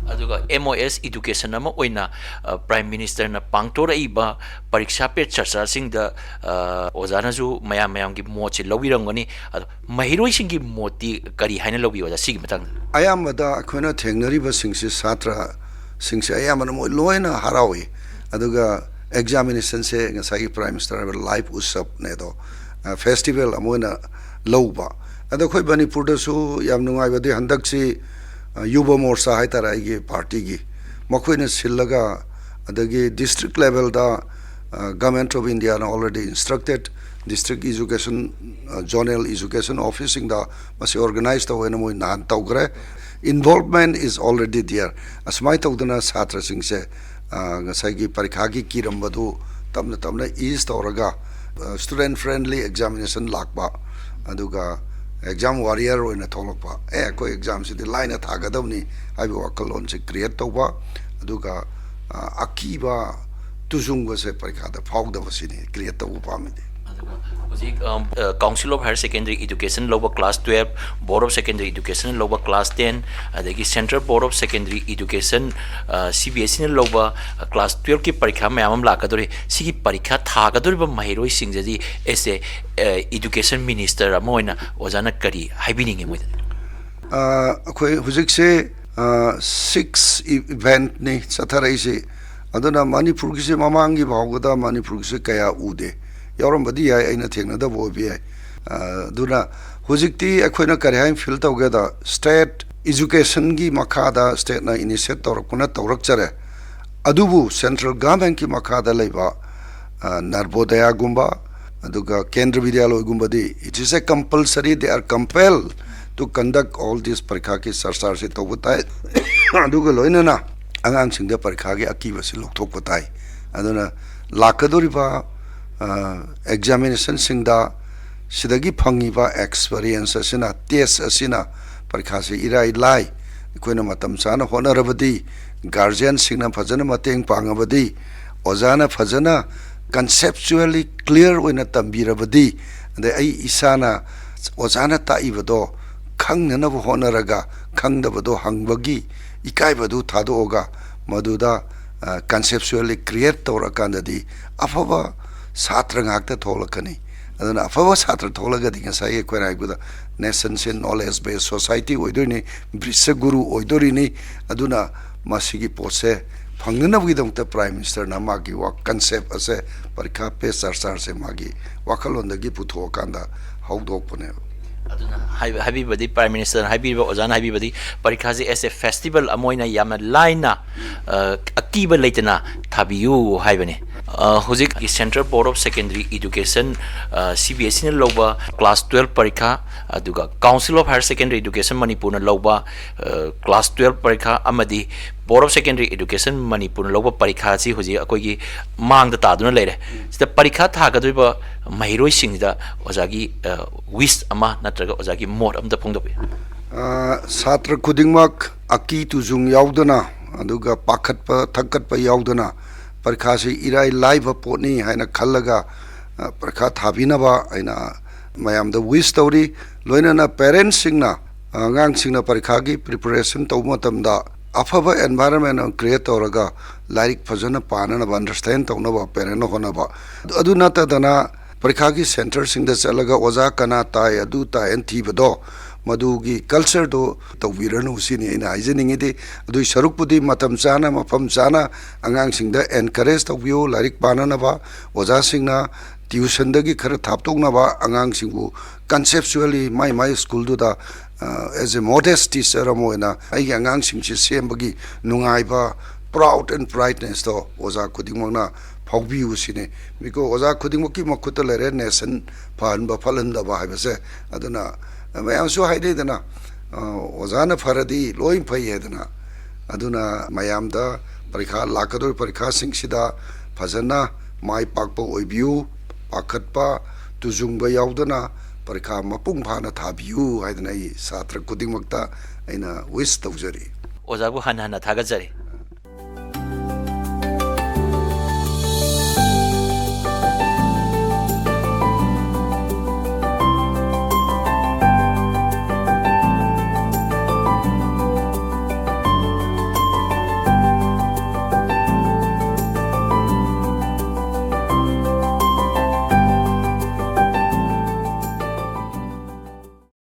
ꯑꯗꯨꯒ ꯑꯦꯝ ꯑꯣ ꯑꯦꯁ ꯏꯗꯨꯀꯦꯁꯟ ꯑꯃ ꯑꯣꯏꯅ, ꯑ, ꯄ꯭ꯔꯥꯏꯝ ꯃꯤꯅꯤꯁꯇꯔꯅ ꯄꯥꯡꯊꯣꯔꯛꯏꯕ ꯄꯔꯤꯈ꯭ꯌꯥ ꯄꯦ ꯆꯔꯆꯥꯁꯤꯡꯗ, ꯑ, ꯑꯣꯖꯥꯅꯁꯨ ꯃꯌꯥꯝ ꯃꯌꯥꯝꯒꯤ ꯃꯣꯠꯁꯦ ꯂꯧꯕꯤꯔꯝꯒꯅꯤ꯫ ꯑꯗꯣ ꯃꯍꯩꯔꯣꯏꯁꯤꯡꯒꯤ ꯃꯣꯠꯇꯤ ꯀꯔꯤ ꯍꯥꯏꯅ ꯂꯧꯕꯤ, ꯑꯣꯖꯥ, ꯁꯤꯒꯤ ꯃꯇꯥꯡꯗ? ꯑꯌꯥꯝꯕꯗ ꯑꯩꯈꯣꯏꯅ ꯊꯦꯡꯅꯔꯤꯕꯁꯤꯡꯁꯤ ꯁꯥꯇ꯭ꯔꯁꯤꯡꯁꯦ ꯑꯌꯥꯝꯕꯅ ꯃꯣꯏ ꯂꯣꯏꯅ ꯍꯔꯥꯎꯏ꯫ ꯑꯗꯨꯒ ꯑꯦꯛꯖꯥꯃꯤꯅꯦꯁꯟꯁꯦ ꯉꯁꯥꯏꯒꯤ ꯄ꯭ꯔꯥꯏꯝ ꯃꯤꯅꯤꯁꯇꯔ ꯍꯥꯏꯕ ꯂꯥꯏꯐ ꯎꯠꯁꯕꯅꯦ ꯑꯗꯣ, ꯑ, ꯐꯦꯁꯇꯤꯚꯦꯜ ꯑꯃ ꯑꯣꯏꯅ ꯂꯧꯕ꯫ ꯑꯗꯣ ꯑꯩꯈꯣꯏ ꯃꯅꯤꯄꯨꯔꯗꯁꯨ ꯌꯥꯝ ꯅꯨꯡꯉꯥꯏꯕꯗꯤ ꯍꯟꯗꯛꯁꯤ, ꯑ, ꯌꯨꯕ ꯃꯣꯔꯆꯥ ꯍꯥꯏꯇꯥꯔꯦ ꯑꯩꯒꯤ ꯄꯥꯔꯇꯤꯒꯤ, ꯃꯈꯣꯏꯅ ꯁꯤꯜꯂꯒ, ꯑꯗꯒꯤ ꯗꯤꯁꯇ꯭ꯔꯤꯛ ꯂꯦꯚꯦꯜꯗ, ꯑ, Government of Indiaꯅ already instructed district education, ꯑ, zonal education officeꯁꯤꯡꯗ ꯃꯁꯤ organize ꯇꯧꯋꯦꯅ ꯃꯣꯏ ꯅꯍꯥꯟ ꯇꯧꯈ꯭ꯔꯦ꯫ Involvement is already there꯫ ꯑꯁꯨꯃꯥꯏꯅ ꯇꯧꯗꯅ ꯁꯥꯇ꯭ꯔꯁꯤꯡꯁꯦ, ꯑ, ꯉꯁꯥꯏꯒꯤ ꯄꯔꯤꯈꯥꯒꯤ ꯀꯤꯔꯝꯕꯗꯨ ꯇꯞꯅ ꯇꯞꯅ ꯏꯁ ꯇꯧꯔꯒ, ꯑ, student friendly examination ꯂꯥꯛꯄ, ꯑꯗꯨꯒ exam warrior ꯑꯣꯏꯅ ꯊꯣꯛꯂꯛꯄ, ꯑꯦ, ꯑꯩꯈꯣꯏ ꯑꯦꯛꯖꯥꯝꯁꯤꯗꯤ ꯂꯥꯏꯅ ꯊꯥꯒꯗꯕꯅꯤ ꯍꯥꯏꯕ ꯋꯥꯈꯜꯂꯣꯟꯁꯦ create ꯇꯧꯕ, ꯑꯗꯨꯒ, ꯑ, ꯑꯀꯤꯕ ꯇꯨꯖꯨꯡꯕꯁꯦ ꯄꯔꯤꯈꯥꯗ ꯐꯥꯎꯗꯕꯁꯤꯅꯤ create ꯇꯧꯕ ꯄꯥꯝꯃꯤꯗꯤ꯫ ꯑꯗꯨꯒ ꯍꯧꯖꯤꯛ, ꯑꯝ, ꯑ, Council of Higher Secondary Education ꯂꯧꯕ class twelve, Board of Secondary Education ꯂꯧꯕ class ten, ꯑꯗꯒꯤ Central Board of Secondary Education, ꯑ, C B S Eꯅ ꯂꯧꯕ, ꯑ, class twelveꯀꯤ ꯄꯔꯤꯈꯥ ꯃꯌꯥꯝ ꯑꯃ ꯂꯥꯛꯀꯗꯧꯔꯤ꯫ ꯁꯤꯒꯤ ꯄꯔꯤꯈꯥ ꯊꯥꯒꯗꯧꯔꯤꯕ ꯃꯍꯩꯔꯣꯏꯁꯤꯡꯁꯤꯗꯤ as a, ꯑ, education minister ꯑꯃ ꯑꯣꯏꯅ ꯑꯣꯖꯥꯅ ꯀꯔꯤ ꯍꯥꯏꯕꯤꯅꯤꯡꯉꯤ ꯃꯣꯏꯗ? ꯑ, ꯑꯩꯈꯣꯏ ꯍꯧꯖꯤꯛꯁꯦ, ꯑ, six eventꯅꯤ ꯆꯠꯊꯔꯛꯏꯁꯤ꯫ ꯑꯗꯨꯅ ꯃꯅꯤꯄꯨꯔꯒꯤꯁꯦ ꯃꯃꯥꯡꯒꯤ ꯐꯥꯎꯕꯗ ꯃꯅꯤꯄꯨꯔꯒꯤꯁꯦ ꯀꯌꯥ ꯎꯗꯦ꯫ ꯌꯥꯎꯔꯝꯕꯗꯤ ꯌꯥꯏ, ꯑꯩꯅ ꯊꯦꯡꯅꯗꯕ ꯑꯣꯏꯕ ꯌꯥꯏ꯫ ꯑ, ꯑꯗꯨꯅ ꯍꯧꯖꯤꯛꯇꯤ ꯑꯩꯈꯣꯏꯅ ꯀꯔꯤ ꯍꯥꯏꯅ ꯐꯤꯜ ꯇꯧꯒꯦꯗ, ꯁ꯭ꯇꯦꯠ ꯏꯖꯨꯀꯦꯁꯟꯒꯤ ꯃꯈꯥꯗ ꯁ꯭ꯇꯦꯠꯅ ꯏꯅꯤꯁꯤꯌꯦꯠ ꯇꯧꯔꯛꯄꯅ ꯇꯧꯔꯛꯆꯔꯦ, ꯑꯗꯨꯕꯨ ꯁꯦꯟꯇ꯭ꯔꯦꯜ ꯒꯚꯔꯟꯃꯦꯟꯠꯀꯤ ꯃꯈꯥꯗ ꯂꯩꯕ ꯅꯔꯕꯣꯗꯌꯥꯒꯨꯝꯕ, ꯑꯗꯨꯒ ꯀꯦꯟꯗ꯭ꯔ ꯕꯤꯗ꯭ꯌꯥꯂꯣꯏꯒꯨꯝꯕꯗꯤ, it is a compulsory, they are compelled to conduct all this ꯄꯔꯤꯈꯥꯒꯤ ꯆꯔꯆꯥꯁꯤ ꯇꯧꯕ ꯇꯥꯏ꯫ ꯑꯗꯨꯒ ꯂꯣꯏꯅꯅ ꯑꯉꯥꯡꯁꯤꯡꯗ ꯄꯔꯤꯈꯥꯒꯤ ꯑꯀꯤꯕꯁꯤ ꯂꯧꯊꯣꯛꯄ ꯇꯥꯏ꯫ ꯑꯗꯨꯅ ꯂꯥꯛꯀꯗꯧꯔꯤꯕ ꯑꯦꯛꯖꯥꯃꯤꯅꯦꯁꯟꯁꯤꯡꯗ ꯁꯤꯗꯒꯤ ꯐꯪꯉꯤꯕ ꯑꯦꯛꯁꯄꯔꯤꯌꯦꯟꯁ ꯑꯁꯤꯅ, ꯇꯦꯁ ꯑꯁꯤꯅ ꯄꯔꯤꯈꯥꯁꯤ ꯏꯔꯥꯏ ꯂꯥꯏ꯫ ꯑꯩꯈꯣꯏꯅ ꯃꯇꯝ ꯆꯥꯅ ꯍꯣꯠꯅꯔꯕꯗꯤ, ꯒꯥꯔꯖꯤꯌꯟꯁꯤꯡꯅ ꯐꯖꯅ ꯃꯇꯦꯡ ꯄꯥꯡꯉꯕꯗꯤ, ꯑꯣꯖꯥꯅ ꯐꯖꯅ ꯀꯟꯁꯦꯞꯆꯨꯋꯦꯜꯂꯤ ꯀ꯭ꯂꯤꯌꯥꯔ ꯑꯣꯏꯅ ꯇꯝꯕꯤꯔꯕꯗꯤ, ꯑꯗꯩ ꯑꯩ ꯏꯁꯥꯅ ꯑꯣꯖꯥꯅ ꯇꯥꯛꯏꯕꯗꯣ ꯈꯪꯅꯅꯕ ꯍꯣꯠꯅꯔꯒ, ꯈꯪꯗꯕꯗꯣ ꯍꯪꯕꯒꯤ ꯏꯀꯥꯏꯕꯗꯨ ꯊꯥꯗꯣꯛꯑꯒ, ꯃꯗꯨꯗ ꯀꯟꯁꯦꯞꯆꯨꯋꯦꯜꯂꯤ ꯀ꯭ꯔꯤꯌꯦꯠ ꯇꯧꯔꯛꯑꯀꯥꯟꯗꯗꯤ ꯑꯐꯕ ꯁꯥꯇ꯭ꯔ ꯉꯥꯛꯇ ꯊꯣꯛꯂꯛꯀꯅꯤ꯫ ꯑꯗꯨꯅ ꯑꯐꯕ ꯁꯥꯇ꯭ꯔ ꯊꯣꯛꯂꯒꯗꯤ ꯉꯁꯥꯏꯒꯤ ꯑꯩꯈꯣꯏꯅ ꯍꯥꯏꯕꯗ ꯅꯦꯁꯟꯁꯦ ꯅꯣꯂꯦꯖ ꯕꯦꯁ ꯁꯣꯁꯥꯏꯇꯤ ꯑꯣꯏꯗꯣꯏꯅꯤ, ꯕ꯭ꯔꯤꯠꯁ ꯒꯨꯔꯨ ꯑꯣꯏꯗꯣꯔꯤꯅꯤ꯫ ꯑꯗꯨꯅ ꯃꯁꯤꯒꯤ ꯄꯣꯠꯁꯦ ꯐꯪꯅꯅꯕꯒꯤꯗꯃꯛꯇ ꯄ꯭ꯔꯥꯏꯝ ꯃꯤꯅꯤꯁꯇꯔꯅ ꯃꯥꯒꯤ ꯋꯥ ꯀꯟꯁꯦꯞ ꯑꯁꯦ, ꯄꯔꯤꯈꯥ ꯄꯦ ꯆꯔꯆꯥꯁꯦ ꯃꯥꯒꯤ ꯋꯥꯈꯜꯂꯣꯟꯗꯒꯤ ꯄꯨꯊꯣꯛꯑꯀꯥꯟꯗ ꯍꯧꯗꯣꯛꯄꯅꯦꯕ꯫ ꯑꯗꯨꯅ ꯍꯥꯏꯕ- ꯍꯥꯏꯕꯤꯕꯗꯤ, ꯄ꯭ꯔꯥꯏꯝ ꯃꯤꯅꯤꯁꯇꯔꯅ ꯍꯥꯏꯕꯤꯔꯤꯕ, ꯑꯣꯖꯥꯅ ꯍꯥꯏꯕꯤꯕꯗꯤ, ꯄꯔꯤꯈꯥꯁꯤ ꯑꯦꯁ ꯑꯦ ꯐꯦꯁꯇꯤꯚꯦꯜ ꯑꯃ ꯑꯣꯏꯅ ꯌꯥꯝꯅ ꯂꯥꯏꯅ, ꯑ, ꯑꯀꯤꯕ ꯂꯩꯇꯅ ꯊꯥꯕꯤꯌꯨ ꯍꯥꯏꯕꯅꯤ꯫ ꯑ, ꯍꯧꯖꯤꯛ central board of secondary education, ꯑ, ꯁꯤ ꯕꯤ ꯑꯦꯁ ꯏꯅ ꯂꯧꯕ ꯀ꯭ꯂꯥꯁ ꯇꯨꯋꯦꯜꯐ ꯄꯔꯤꯈꯥ, ꯑꯗꯨꯒ council of higher secondary education ꯃꯅꯤꯄꯨꯔꯅ ꯂꯧꯕ, ꯑ, ꯀ꯭ꯂꯥꯁ ꯇꯨꯋꯦꯜꯐ ꯄꯔꯤꯈꯥ ꯑꯃꯗꯤ ꯕꯣꯔꯗ ꯑꯣꯐ ꯁꯦꯀꯦꯟꯗꯔꯤ ꯏꯗꯨꯀꯦꯁꯟ ꯃꯅꯤꯄꯨꯔꯅ ꯂꯧꯕ ꯄꯔꯤꯈꯥꯁꯤ ꯍꯧꯖꯤꯛ ꯑꯩꯈꯣꯏꯒꯤ ꯃꯥꯡꯗ ꯇꯥꯗꯨꯅ ꯂꯩꯔꯦ꯫ ꯁꯤꯗ ꯄꯔꯤꯈꯥ ꯊꯥꯒꯗꯧꯔꯤꯕ ꯃꯍꯩꯔꯣꯏꯁꯤꯡꯁꯤꯗ ꯑꯣꯖꯥꯒꯤ, ꯑ, ꯋꯤꯁ ꯑꯃ ꯅꯠꯇ꯭ꯔꯒ ꯑꯣꯖꯥꯒꯤ ꯃꯣꯠ ꯑꯃꯇ ꯐꯣꯡꯗꯣꯛꯄꯤꯌꯨ꯫ ꯑ, ꯁꯥꯇ꯭ꯔ ꯈꯨꯗꯤꯡꯃꯛ ꯑꯀꯤ ꯇꯨꯖꯨꯡ ꯌꯥꯎꯗꯅ, ꯑꯗꯨꯒ ꯄꯥꯈꯠꯄ ꯊꯛꯀꯠꯄ ꯌꯥꯎꯗꯅ ꯄꯔꯤꯈꯥꯁꯤ ꯏꯔꯥꯏ ꯂꯥꯏꯕ ꯄꯣꯠꯅꯤ ꯍꯥꯏꯅ ꯈꯜꯂꯒ, ꯑ, ꯄꯔꯤꯈꯥ ꯊꯥꯕꯤꯅꯕ ꯑꯩꯅ ꯃꯌꯥꯝꯗ ꯋꯤꯁ ꯇꯧꯔꯤ꯫ ꯂꯣꯏꯅꯅ ꯄꯦꯔꯦꯟꯁꯁꯤꯡꯅ, ꯑꯉꯥꯡꯁꯤꯡꯅ ꯄꯔꯤꯈꯥꯒꯤ ꯄ꯭ꯔꯤꯄꯦꯔꯦꯁꯟ ꯇꯧꯕ ꯃꯇꯝꯗ ꯑꯐꯕ ꯑꯦꯟꯚꯥꯏꯔꯟꯃꯦꯟ ꯑꯃ ꯀ꯭ꯔꯤꯌꯦꯠ ꯇꯧꯔꯒ ꯂꯥꯏꯔꯤꯛ ꯐꯖꯅ ꯄꯥꯅꯅꯕ, ꯑꯟꯗꯔꯁꯇꯦꯟ ꯇꯧꯅꯕ ꯄꯦꯔꯦꯟꯅ ꯍꯣꯠꯅꯕ꯫ ꯑꯗꯨ ꯅꯠꯇꯗꯅ ꯄꯔꯤꯈꯥꯒꯤ ꯁꯦꯟꯇꯔꯁꯤꯡꯗ ꯆꯠꯂꯒ ꯑꯣꯖꯥ ꯀꯅꯥ ꯇꯥꯏ, ꯑꯗꯨ ꯇꯥꯏ ꯍꯥꯏꯅ ꯊꯤꯕꯗꯣ, ꯃꯗꯨꯒꯤ ꯀꯜꯆꯔꯗꯣ ꯇꯧꯕꯤꯔꯅꯨ ꯁꯤꯅꯤ ꯑꯩꯅ ꯍꯥꯏꯖꯅꯤꯡꯉꯤꯗꯤ꯫ ꯑꯗꯨꯒꯤ ꯁꯔꯨꯛꯄꯨꯗꯤ ꯃꯇꯝ ꯆꯥꯅ, ꯃꯐꯝ ꯆꯥꯅ ꯑꯉꯥꯡꯁꯤꯡꯗ ꯑꯦꯟꯀꯔꯦꯖ ꯇꯧꯕꯤꯌꯨ, ꯂꯥꯏꯔꯤꯛ ꯄꯥꯅꯅꯕ꯫ ꯑꯣꯖꯥꯁꯤꯡꯅ tuitionꯗꯒꯤ ꯈꯔ ꯊꯥꯞꯇꯣꯛꯅꯕ, ꯑꯉꯥꯡꯁꯤꯡꯕꯨ conceptually ꯃꯥꯏ ꯃꯥꯏ schoolꯗꯨꯗ, ꯑ, as a modest teacher ꯑꯃ ꯑꯣꯏꯅ ꯑꯩꯒꯤ ꯑꯉꯥꯡꯁꯤꯡꯁꯦ ꯁꯦꯝꯕꯒꯤ ꯅꯨꯡꯉꯥꯏꯕ, proud and pridenessꯇꯣ ꯑꯣꯖꯥ ꯈꯨꯗꯤꯡꯃꯛꯅ ꯐꯥꯎꯕꯤꯌꯨ ꯁꯤꯅꯤ꯫ Because ꯑꯣꯖꯥ ꯈꯨꯗꯤꯡꯃꯛꯀꯤ ꯃꯈꯨꯠꯇ ꯂꯩꯔꯦ nation ꯐꯍꯟꯕ ꯐꯠꯍꯟꯗꯕ ꯍꯥꯏꯕꯁꯦ꯫ ꯑꯗꯨꯅ ꯃꯌꯥꯝꯁꯨ ꯍꯥꯏꯅꯩꯗꯅ, ꯑ, ꯑꯣꯖꯥꯅ ꯐꯔꯗꯤ ꯂꯣꯏ ꯐꯩ ꯍꯥꯏꯗꯅ꯫ ꯑꯗꯨꯅ ꯃꯌꯥꯝꯗ ꯄꯔꯤꯈꯥ, ꯂꯥꯛꯀꯗꯧꯔꯤꯕ ꯄꯔꯤꯈꯥꯁꯤꯡꯁꯤꯗ ꯐꯖꯅ ꯃꯥꯏ ꯄꯥꯛꯄ ꯑꯣꯏꯕꯤꯌꯨ, ꯄꯥꯈꯠꯄ, ꯇꯨꯖꯨꯡꯕ ꯌꯥꯎꯗꯅ ꯄꯔꯤꯈꯥ ꯃꯄꯨꯡ ꯐꯥꯅ ꯊꯥꯕꯤꯌꯨ ꯍꯥꯏꯗꯅ ꯑꯩ ꯁꯥꯇ꯭ꯔ ꯈꯨꯗꯤꯡꯃꯛꯇ ꯑꯩꯅ wish ꯇꯧꯖꯔꯤ꯫ ꯑꯣꯖꯥꯕꯨ ꯍꯟꯅ ꯍꯟꯅ ꯊꯥꯒꯠꯆꯔꯤ꯫